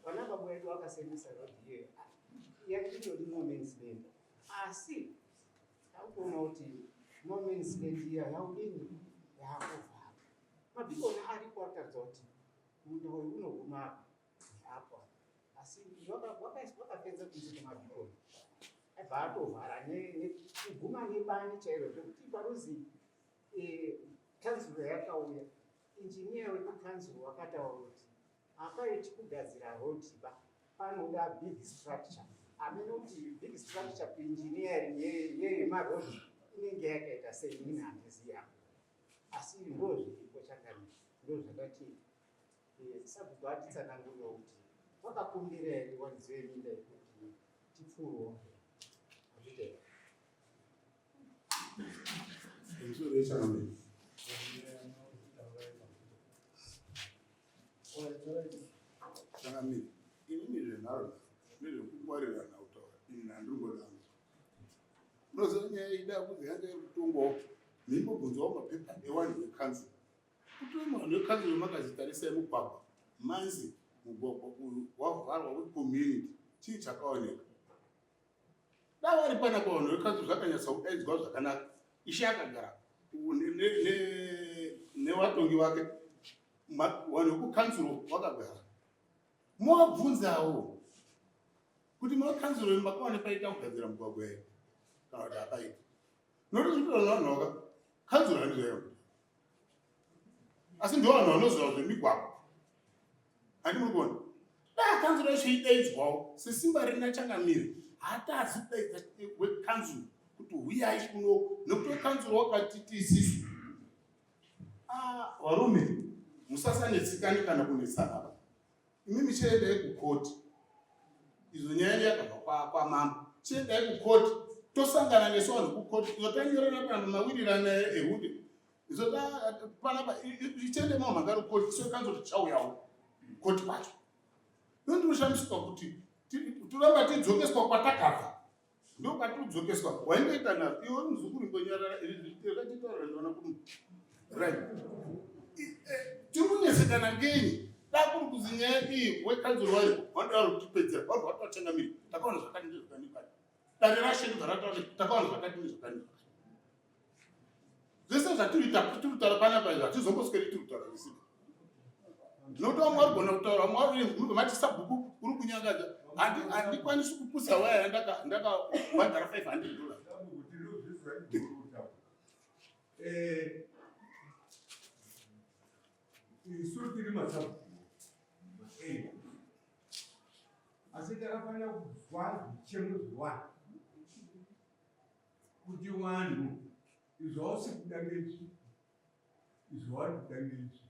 vana baba vedu vakasemesa road iyoyo yaindori no man's land asi Takutoona kuti no man's land iya yaudini yakuvhara. Mabhikoni aripo akaratidza kuti munda uyu unoguma apa neapo asi wakapedza kunze kwemabhikoni aibva atovhara nekuguma nebani chairo zvekuti paruzi kanzuro yakauya injiniya wekukanzuro wakataura kuti Hapaiti kugadzira road ba panoda big structure. Hameno kuti big structure kuengineering yemaroad inenge yakaita sei inini handizivi hangu. Asi ndo zviripo changamire ndo zvakati eh, sabhuku atitsanangurira kuti wakakumbira here waridzi veminda yekuti tipfuurewo hazvitenda. Pamusoro yechangamire. Changamire, inini zvenharo nezvekungwarirana kutaura ini handingodango. Unoziva nyaya ida kunzi yanga iri kutongwawo mimbobvunzawo mapepa ewanhu vekanzuru. Kuti vanhu vekanzuru makazitarisai mugwagwa manzi mugwagwa uyu wavharwa wecommunity chii chakaoneka? Dai vari panapa vanhu vekanzuru zvakanyatsa kudaidzwa zvakanaka. Ishe akagara nevatongi vake vanhu vekukanzuro vakagara. Movabvunzawo kuti makanzuro imi makawana paita kugadzira mugwagwa here kana kuti hapaita. Nokuti zvinotaura nevanhu vaka kanzuro handizvo asi ndo vanhu vanoziva zvemigwagwa handi muri kuona dai kanzuro yacho idaidzwawo sesimba rina changamire haatazi kudaidza wekanzuro kuti huyai kuno nekuti wekanzuro wakatiti isisu ah, varume musasanetsikani kana kunetsana ba imimi chiendai kukoti izvo nyaya yenyu yakabva kwamambo chiendai kukoti tosangana nesu vanhu kukoti izvo tanyorana pano mawirirana ehude izvo panapa ichiende mamhangari kukoti isu kanzo tichauyawo koti kwacho nondinoshamiswa kuti toramba tidzokeswa kwatakabva ndokwatinodzokeswa waingoita na iwe muzukuru ingonyarara rakitaura ndiona kuno right eh, tiri kunetsekana ngenyi da kuri kuzi nyaya iyi wekanzuro wayo vanoda kutipedzera vanhu vatochangamira takaona zvakati ndezvakandikati dare rashe ndobva rataura takaona zvakati nezvakandikati zvese zvatiri kutaura panapa izvi hatizombosweri tiri kutaura zvisina nokuti vamwe vari kugona kutaura vamwe vari mati sabhuku uri kunyangadza handikwanisi kupusa waya yandakabhadhara 500 dollars eh, isu tiri masabhuku eh. asi takafanira kuzwa zvichemo zvevanhu kuti vanhu izvo hausi kuda ngeizvi izvo vari kuda ngeizvi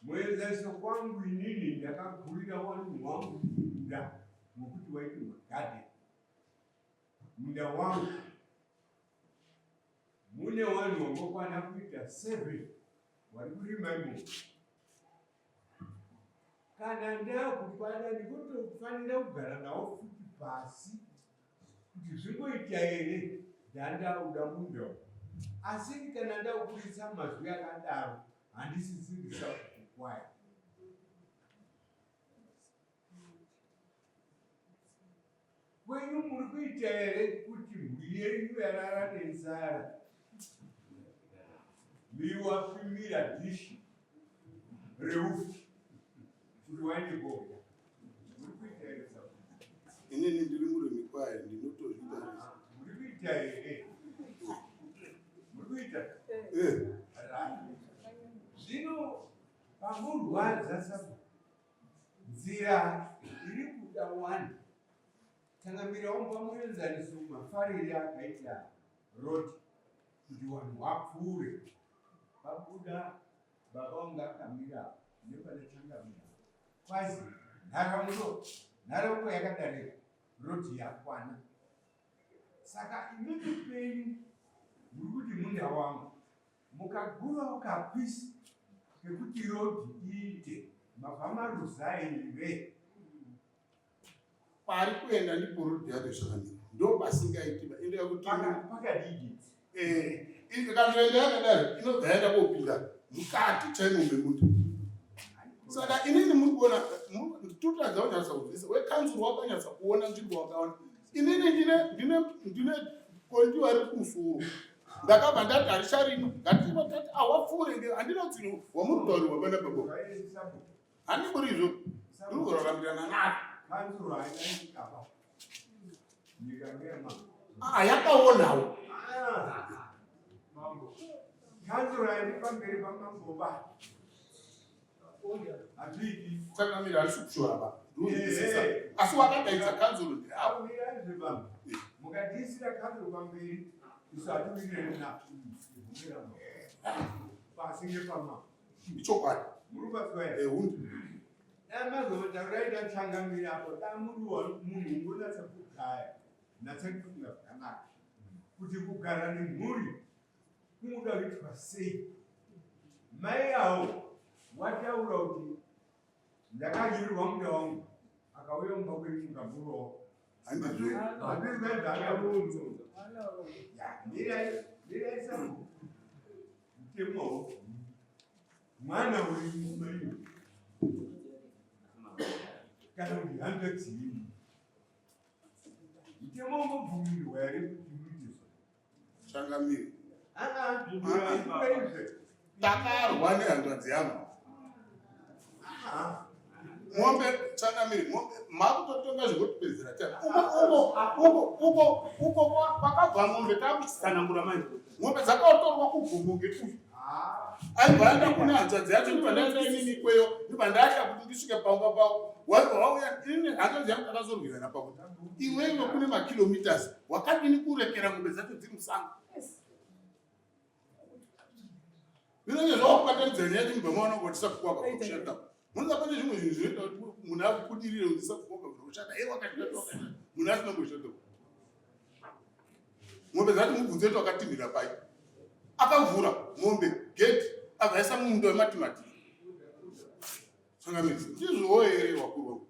muenzaniso kwangu inini ndakagurira wanhu wangu munda wekuti waiti magadheni munda wangu mune wanhu wangokwana kuita seven wari kurima imomo. Kana ndakupada ndikutofanira kugara nawo futi pasi kuti zvingoita here ndandauda munda asi kana ndakuburitsa mazwi akadaro handisisirisa kukwaya. Kwenyu muri kuita here kuti mhuri yenyu yarara nenzara miwapimira dhishi reufu kuti waende kodya? Muri kuita here Inini ndiri murimi kwaye ndinotozviita zvese. Muri kuita here? Muri kuita? Eh. Right. Zvino pamurwadza sapo Nzira iri kuda wani tangamira womba muenzaniso mafarire akaita road kuti vanhu vapfuure pabuda baba wanga akamira nepane changamira kwazi nharaunda nharaunda yakadarika road yakwana saka imimi penyu muri kuti munda wangu Mukagurawo kapisi kekuti road iite mabva maruza here? Pari kuenda ndipo road yacho zvakanaka ndopasingaiti ba ende yakuti pakadii eh ikandoenda yakadaro inobva yaenda kopinda mukati chaimo memuntu saka inini muri kuona totadza kunyatsa kunzwisa wekanzuru wakanyatsa kuona nzvimbo wakaona inini ndine ndine ndine kondiwa riri kumusoro ndakabva ndati harisharino ngatiba tati awapfuure nge handina utsinye hwamuri kutaurirwa pana baba handiburi izvo ndiri kurarambirana nazvo ah, yakaonawo Changamire handisi kushora ba ndinonzwisisa asi wakadaidza kanzuro ndeavo mukatiisira kanzuro pamberi isu hatiwirirani pasi ngepama ichokwadi murubatswaehundi dai mazotaura ita changamire apo damuruwa munhu ungonatsa kugaya natsa kufunga zvakanaka kuti kugara nemhuri kunoda kuitwa sei mai awo wataura kuti ndakadyirirwa munda wangu akauya mumba kwenyu mukamurawo mutemo mwana wenyu maiyo kana kuti hanzvadzi yenyu mutemo ungobvumirwa here kuti muite Changamire. Takarwa nehanzvadzi yangu. Mombe changamire, mombe makutotonga zvekutipedzera tana. Uko uko uko uko uko kwakabva mombe takuchitsanangura manje. Mombe dzakatorwa kugomo ngekuti aibva aenda kune hanzvadzi yacho ndibva ndaenda inini ikweyo ndibva ndatya kuti ndisvike pamba pavo waibva wauya ini hanzvadzi yangu takazorwirana pakuti iwewe kune makilometers wakadini kurekera ngombe dzacho dziri musango zvinenge zvakubatanidza nyaya yacho mubva maona kuti sakukwaka kushata munoza pane zvimwe zvinhu zvinoita kuti munhu akubudirire kuti sakukwaka kushata e wakashata wakashata munhu asina kushata mombe dzacho mubvunzo yetu akatinhira pai akavhura mombe gate akaisa mumunda wematimati sangamidzi ndizvowo here wakuru wangu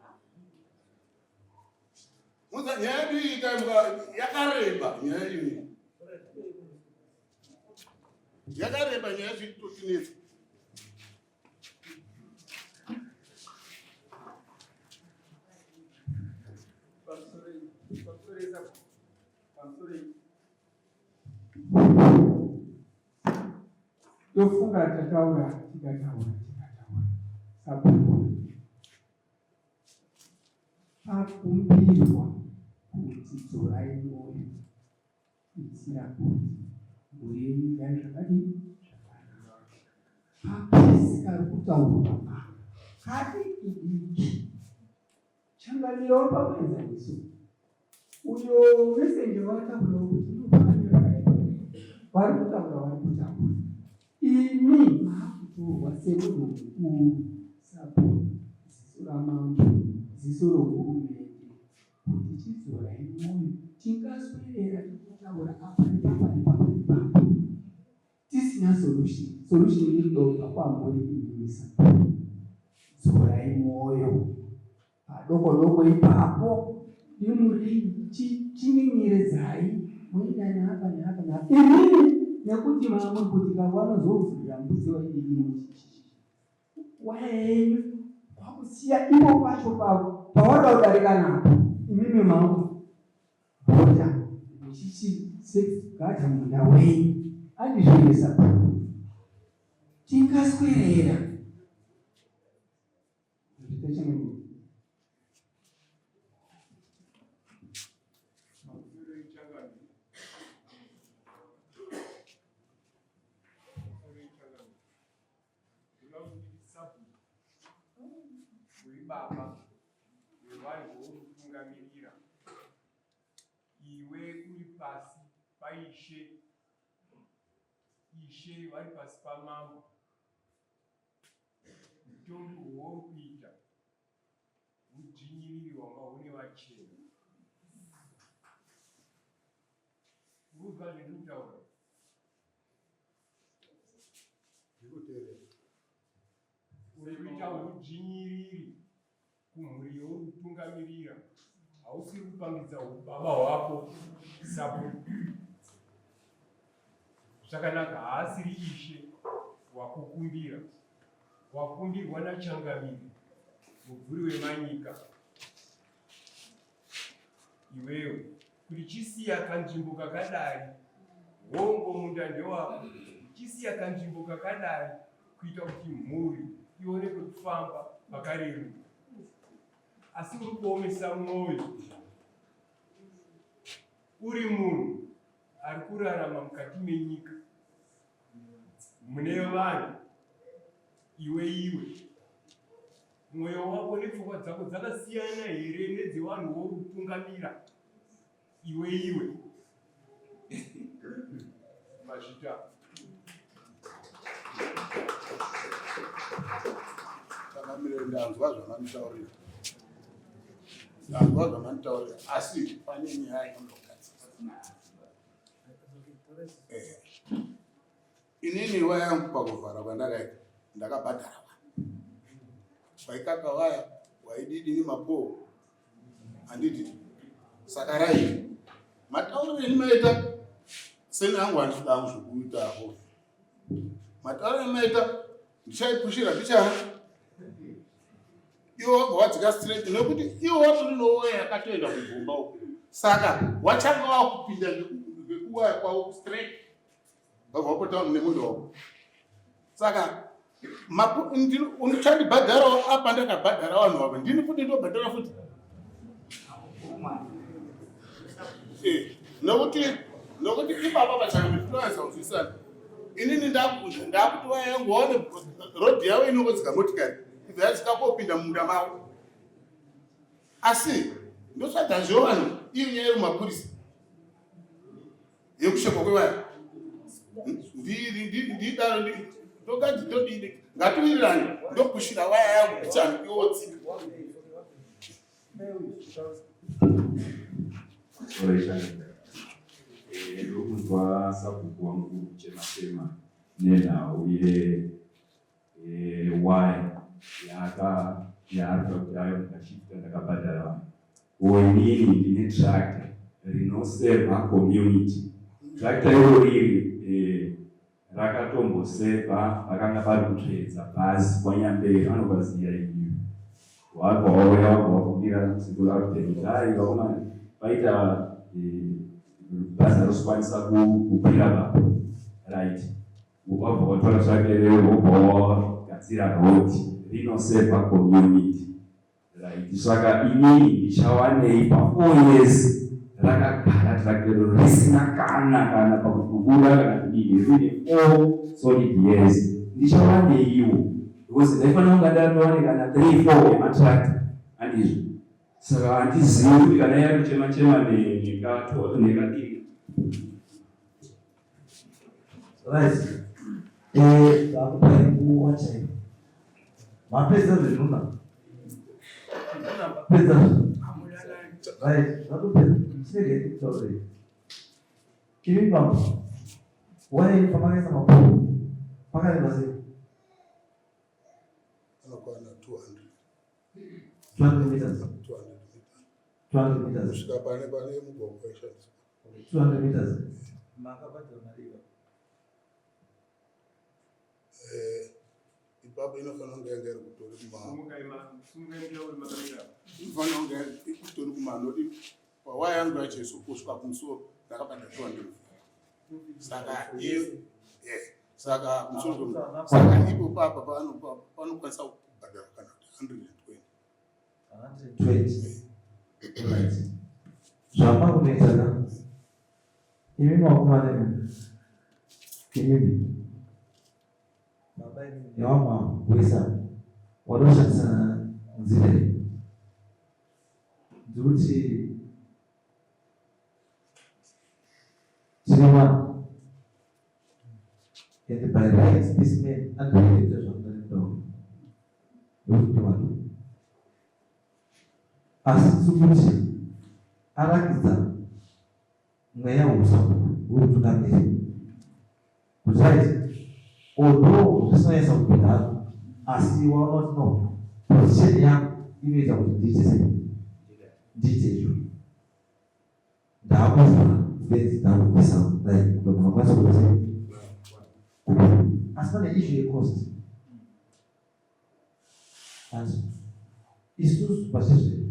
Muza nyaya yedu iyi yakareba nyaya iyi. Yakareba nyaya yacho itotinetsa. Tofunga tataura tikataura tikataura sabhuku Pakumbirwa kuti dzorai mwoyo kuitira kuti mhuri yenyu igare zvakadii zvakanaka. Papisi kari kutaurwa apa kadiki diki. Changamirawo pamuenzaniso uyo messenger wataurawo kuti ndopakamira pakadai vari kutaura vari kutaura Imi maakutorwa semunhu mukuru sabhuku ziso ramambo ziso rohurumende kuti chidzorai mwoyo tingaswerera tichitaura apa nepapa nepapa nepapa tisina. Tisina solution. Solution iri kuda kubva kwamuri imimi sabhuku. Dzorai mwoyo padoko doko ipapo imuri chininyirizai moenda neapa neapa neapa imimi nekuti mamwe kuti kawanozovhurira mbudzi waidii waya yenyu kwakusiya ivo pacho pavo pawada kudarika napo imimi mangu bota muchichisegadha munda wenyu andizvoisa tingaswerera Uri baba vevanhu vouri kutungamirira. Iwe uri pasi paishe, ishe vari pasi pamambo. Utongi hwouri kuita hudzvinyiriri hwanga hune vachena. Uri kunzwa zvandiri kutaura? Uri kuita hudzvinyiriri kumhuri youri kutungamirira, hausiri kupangidza hubaba hwako sabhuku zvakanaka. Haasiri ishe wakukumbira, wakumbirwa nachangamire mubvuri wemanyika. Iwewe kuti chisiya kanzvimbo kakadai, hongo munda ndewako, chisiya kanzvimbo kakadai kuita kuti mhuri ione kwekufamba pakareruka. Asi uri kuomesa mwoyo, uri munhu ari kurarama mukati menyika mune vanhu, iwe iwe Mwoyo wako nepfungwa dzako dzakasiyana here nedzevanhu vouri kutungamira iwe iwe? Mazvita. Changamire, ndanzwa zvamanditaurira, ndanzwa zvamanditaurira, asi pane nyaya inondogadzisa. Eh. Inini waya yangu pakuvhara kwandakaita ndakabhadhara vanhu waikaka waya waididini mapoo handiti saka rai matauriro eni maita seni angu handida angu zvekuita ho matauriro eni maita ndichaipushira ndichana iwe wabva wadzika straight nekuti iwe watori nowaya yakatoenda kugomba uko saka wachanga wakupinda ngekuwaya kwavo straight vabva wapota nemunda wako saka uchandibhadharawo apa ndakabhadhara vanhu vavo ndini futi ndobhadhara futi eh, nokuti nokuti ipapa pachakandinoanza kunzwisana inini ndakuti wayangu waone rodhi yavo inongodzika motikari ibva yadzika kopinda mumunda mavo asi ndotsvaga zvo vanhu iyo nyaya yemumapurisa yekushekwa kwevaya ndidaro ndokati ndodini ngatiwirirane ndokushira waya yangu pichani iwotsika Ndokunzwa sabhuku wangu kuchema chema nenhau ye waya yaaka yaarikuda kuti ayo ndakashifta ndakabhadhara vanhu ko inini ndine tractor rinoseva community tractor iro riri eh, rakatomboseva vakanga vari kutsvedza bhazi kwanyamberi vanovaziva iyu wabva wauya wabva wakumbira sekuru abdel kuti ai vakomana paita eh, bhazi arosikwanisa kukwira vapo right Wobva watora truck rero wobva wagadzira road rinoseva community right. Saka inini ndichawanei pa 4 years rakagara truck rero risina kana kana pakubuda kana kudini rine 4 solid years ndichawaneiwo because ndaifanira kunga ndatowane kana 3 4 ematractor handizvo saka handizivi kuti kana yakuchema chema nekadini Right. Eh, ndakupai nguva chaiyo. Mapedza zvenhuna. Mapedza. Right, zvatopedza. Chinenge ndikutaurire. Imi bambo. Wai pamakaisa mapuro. Pakareba sei? Anokwana 200. 200 meters. 200 meters. 200 meters. Kusvika pane pane mugwagwa waishandiswa. 200 meters. Makabhadhara mari ipapo. Eh, ipapo inofanira kunge yanga iri kutori kuma inofanira kunge iri kutori kuma noti pawaya yangu yacho isu kusvika kumusoro ndakabata 200 saka iyo eh, saka kumusoro kwe- saka ipo papa panokwanisa kubhadhara kana kuti 120 120. Right. Zvamakunoita ka imi makomana imi imimi nevamwe avo wese avo wanoshandisa nzira iyi ndikuti tine vanhu and by right this man anoita zvanoda nemutauro nekuti ndivanhu asi tiri kuti arakidza mweya weusabhuku weutungamiri kuti right although zvisinanyasa kupinda hazvo asi waona kuti no position yangu inoita kuti ndiite sei ndiite izvo ndaakuvhura fenzi ndakubvisa dai munhu akwanisa kuita sei kupinda asi pane issue yecost and isusu pachezvedu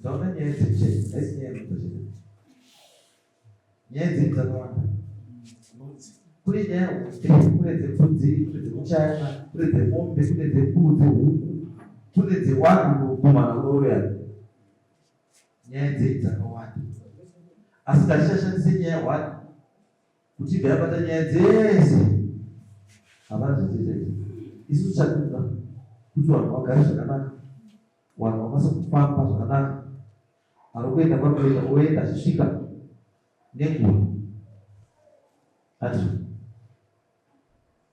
Ndaona nyaya dzekuchena haisi nyaya yekuchena. Nyaya dzedu dzakawanda. Kune nyaya hombe, kune dzembudzi, kune dzekuchayana, kune dzemombe, kune dzembudzi, dzehuku, kune dzewanhu kumana kunoroyana. Nyaya dzedu dzakawanda. Asi ngatichashandise nyaya one kuti ibva yabata nyaya dzese. Hapana zvatiita izvi. Isu tichadunga kuti vanhu vagare zvakanaka. Vanhu vakwanise kufamba zvakanaka, ari kuenda kwari kuenda oenda achisvika nenguva. Handizvo?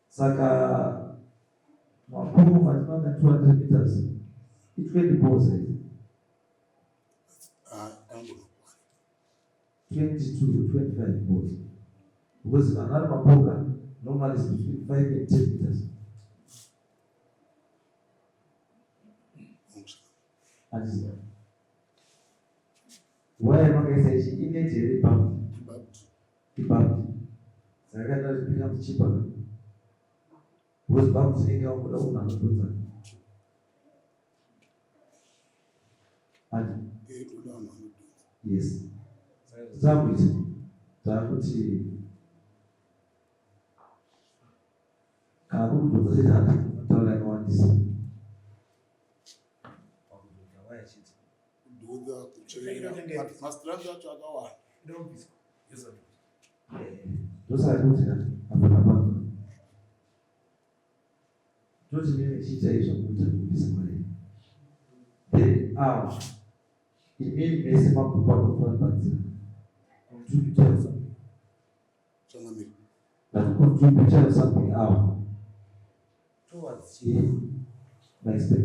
Saka makuru matimanga 200 meters i20 poles here? Ah, 22 to 25 poles because vanhu vari mapoka normally is between 5 and 10 meters. Handiti waya makaisa ichi ineti here ibhamu ibhamu saka kaita kuti becomes cheaper because bhamu inenge yakuda munhu anodhonza Ati yes takuita takuti Kana kuri kudhonza chete hana taura yakawandisa. Pakudhonza waya chete. Kudhonza, kuchera, mastrand acho akawanda. Ndobviswa. Yozadhonza. Ndosaka kuti apa napanzo. Toti mimi chiita izvo kuita kubvisa mari. Then awa imimi mese mabhuku anofana panzira. Contribute something. Changamire. But contribute something awa. Towards chii? My expect.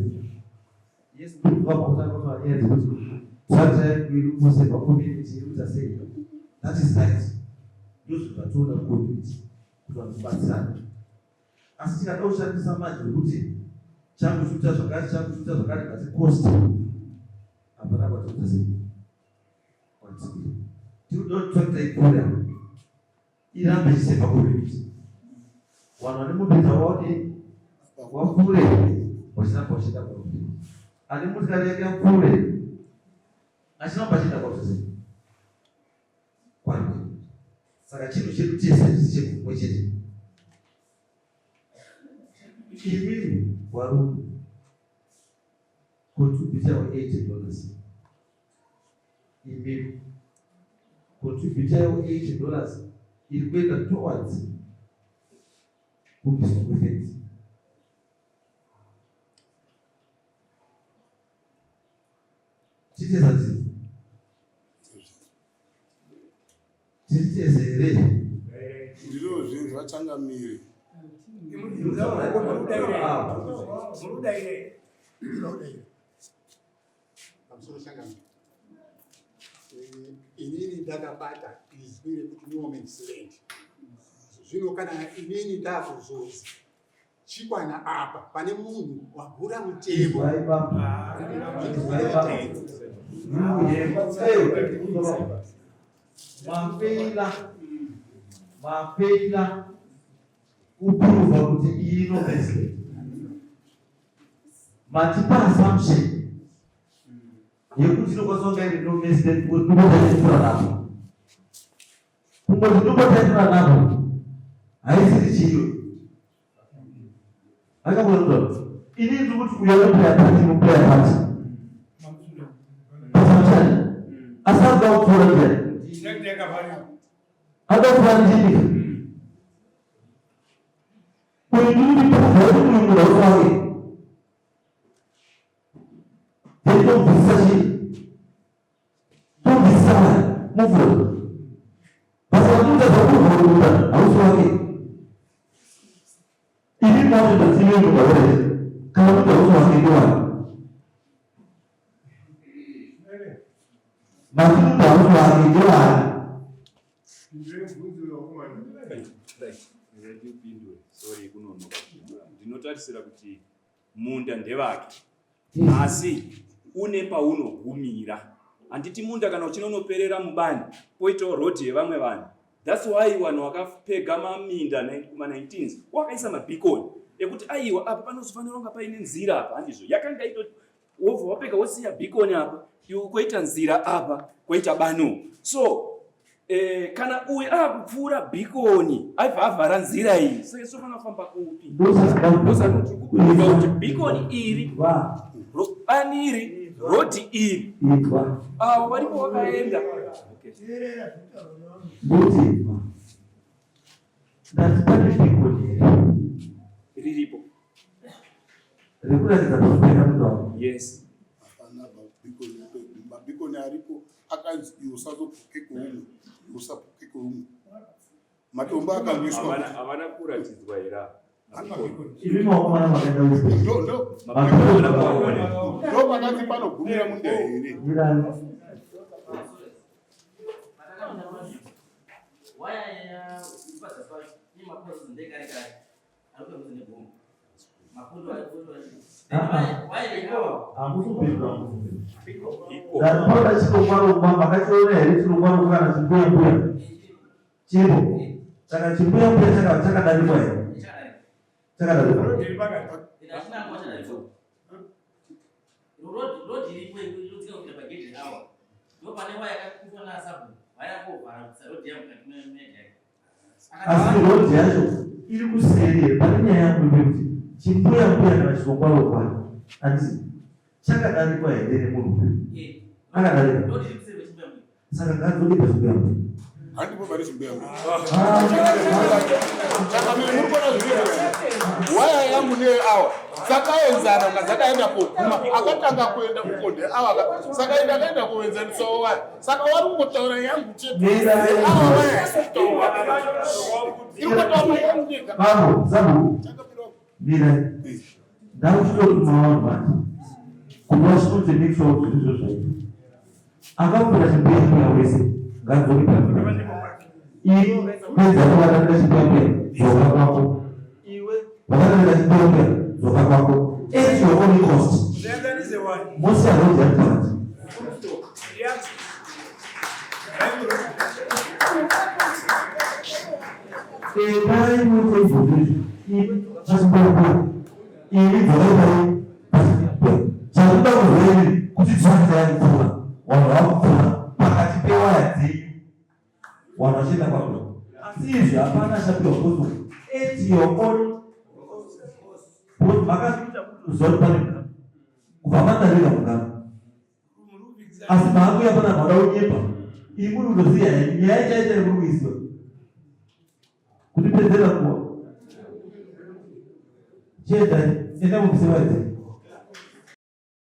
Yes, Kubva pakutanga kutaura nyaya dzekuti structure iri kuseva community iri kuita sei. That is right. Ndozvinhu zvatinoda kucommunity kuti vanhu tibatsirane. Asi tikada kushandisa manje wekuti changu chikuita zvakati changu chikuita zvakati but cost hapana kwatinoita sei kwatiri. Tiri kuda kuti tractor ikure apa irambe ichiseva community. Vanhu vane mombe dzavo vaone vapfuure vachiramba vachienda kwauri. Ane motikari yake apfuure achiramba achienda kwauri sei kwari. Saka chinhu chedu tese hachisi chekumwe chete. Imimi varume contribute 80 dollars. Imimi contribute 80 dollars iri kuenda towards kubviswa kwefenzi. Titeza tiri. Tiri tese here? Ndiro zvinhu vachangamire. Pamusoro changamire. Eh, inini ndakabata izwi rekuti no man's land. Zvino kana inini ndakuzozi chikwana apa pane munhu wagura mutemo. Mafeila mafeila kuprova kuti iyi inomesle matipa assumption yekuti inokwanisa kunga iri nomesle because ndinotaipura napo kungoti ndinotaipura napo haisiri chiyo akakuaa ini ndiri kuti uyo anoplaya pati inoplaya pati pasachani asi akuda kupfuura ndiyani akuda kupfuura ndini uyu ndiri kuti prova kuti uyu munhu hausi wake then tobvisisa chii tobvisisa mari muvhura basa rakuita zvakuvhura hausi wake imi maotoita tsime mudhaureti kana kuti hausi wake ndewake mati kuti hausi wake ndewake Ndinotarisira kuti munda ndevake asi une paunogumira handiti munda kana uchinonoperera mubani poitawo road yevamwe vanhu thats why vanhu vakapega maminda kuma-19s wakaisa mabhikoni ekuti aiwa apa panozofanira kunga paine nzira apa handizvo yakanga ito wobva wapega wosiya beacon apa iwe koita nzira apa koita bano so eh, kana uyu akupfuura beacon aibva avhara nzira iyi saka sofanira kufamba kupi ndosaka tiri kuti beacon iri bani iri rodi iri avo varipo vakaenda ndati pane beacon here riripo rekuratidza pakupera munda wako yes hapana mabhikoni aripo akanzi iwe usazopuke kweumwe iwe usapuke kweumwe matombo akamiswa havana kuratidzwa here imi makomana makaenda ndo pakanzi panogumira munda here Waya ya Ndapota chirongwa-rongwa makachiona here chirongwa-rongwa kana chimbuya-mbuya chiripo saka chimbuya-mbuya chakadarikwa here chakadarikwa asi road yacho iri kuseri here pane nyaya yangu yekuti chimbuya mbuya kana chirongwarongwa handisi chakadarikwa here nemunhu uyu akadarika saka ngaadzoke pachimbuya mbuya handipo pane chimbuya mbuya saka miri muri kuona zviri waya yangu neyeawa dzakaenzana ka dzakaenda koguma akatanga kuenda uko ndeawa saka ende akaenda kuenzanisawo waya saka wari kungotaura yangu chete awa waya kutaura iri kungotaura yangu ndega bambo zabu mira ndakuchitotuma vanhu manje kuti vasvike make sure kuti zviri zvo zvaita akapfuura chimbuya mbuya wese ngaadzoke pambuya ii pedza kuvatamira chimbuya mbuya dzoka kwako vakatamira chimbuya mbuya dzoka kwako at your own cost mosiya road yakupakati Endai muite izvozvo izvo iwe pachimbuya mbuya imi dzokai pai pachimbuya chakuda kuzwa ini kuti tractor yakupfuura vanhu vakupfuura pakati pewaya dzenyu vanhu vachienda kwako asi izvi hapana achapiwa koso at your own because makazviita kuti zuva pane kubva madarika mugano asi maakuya pana mhada unyepa iyi muri kutoziva henyu nyaya chaita yemuri kuiziva kutipedzera nguva chiendai enda mubvise vaidzi.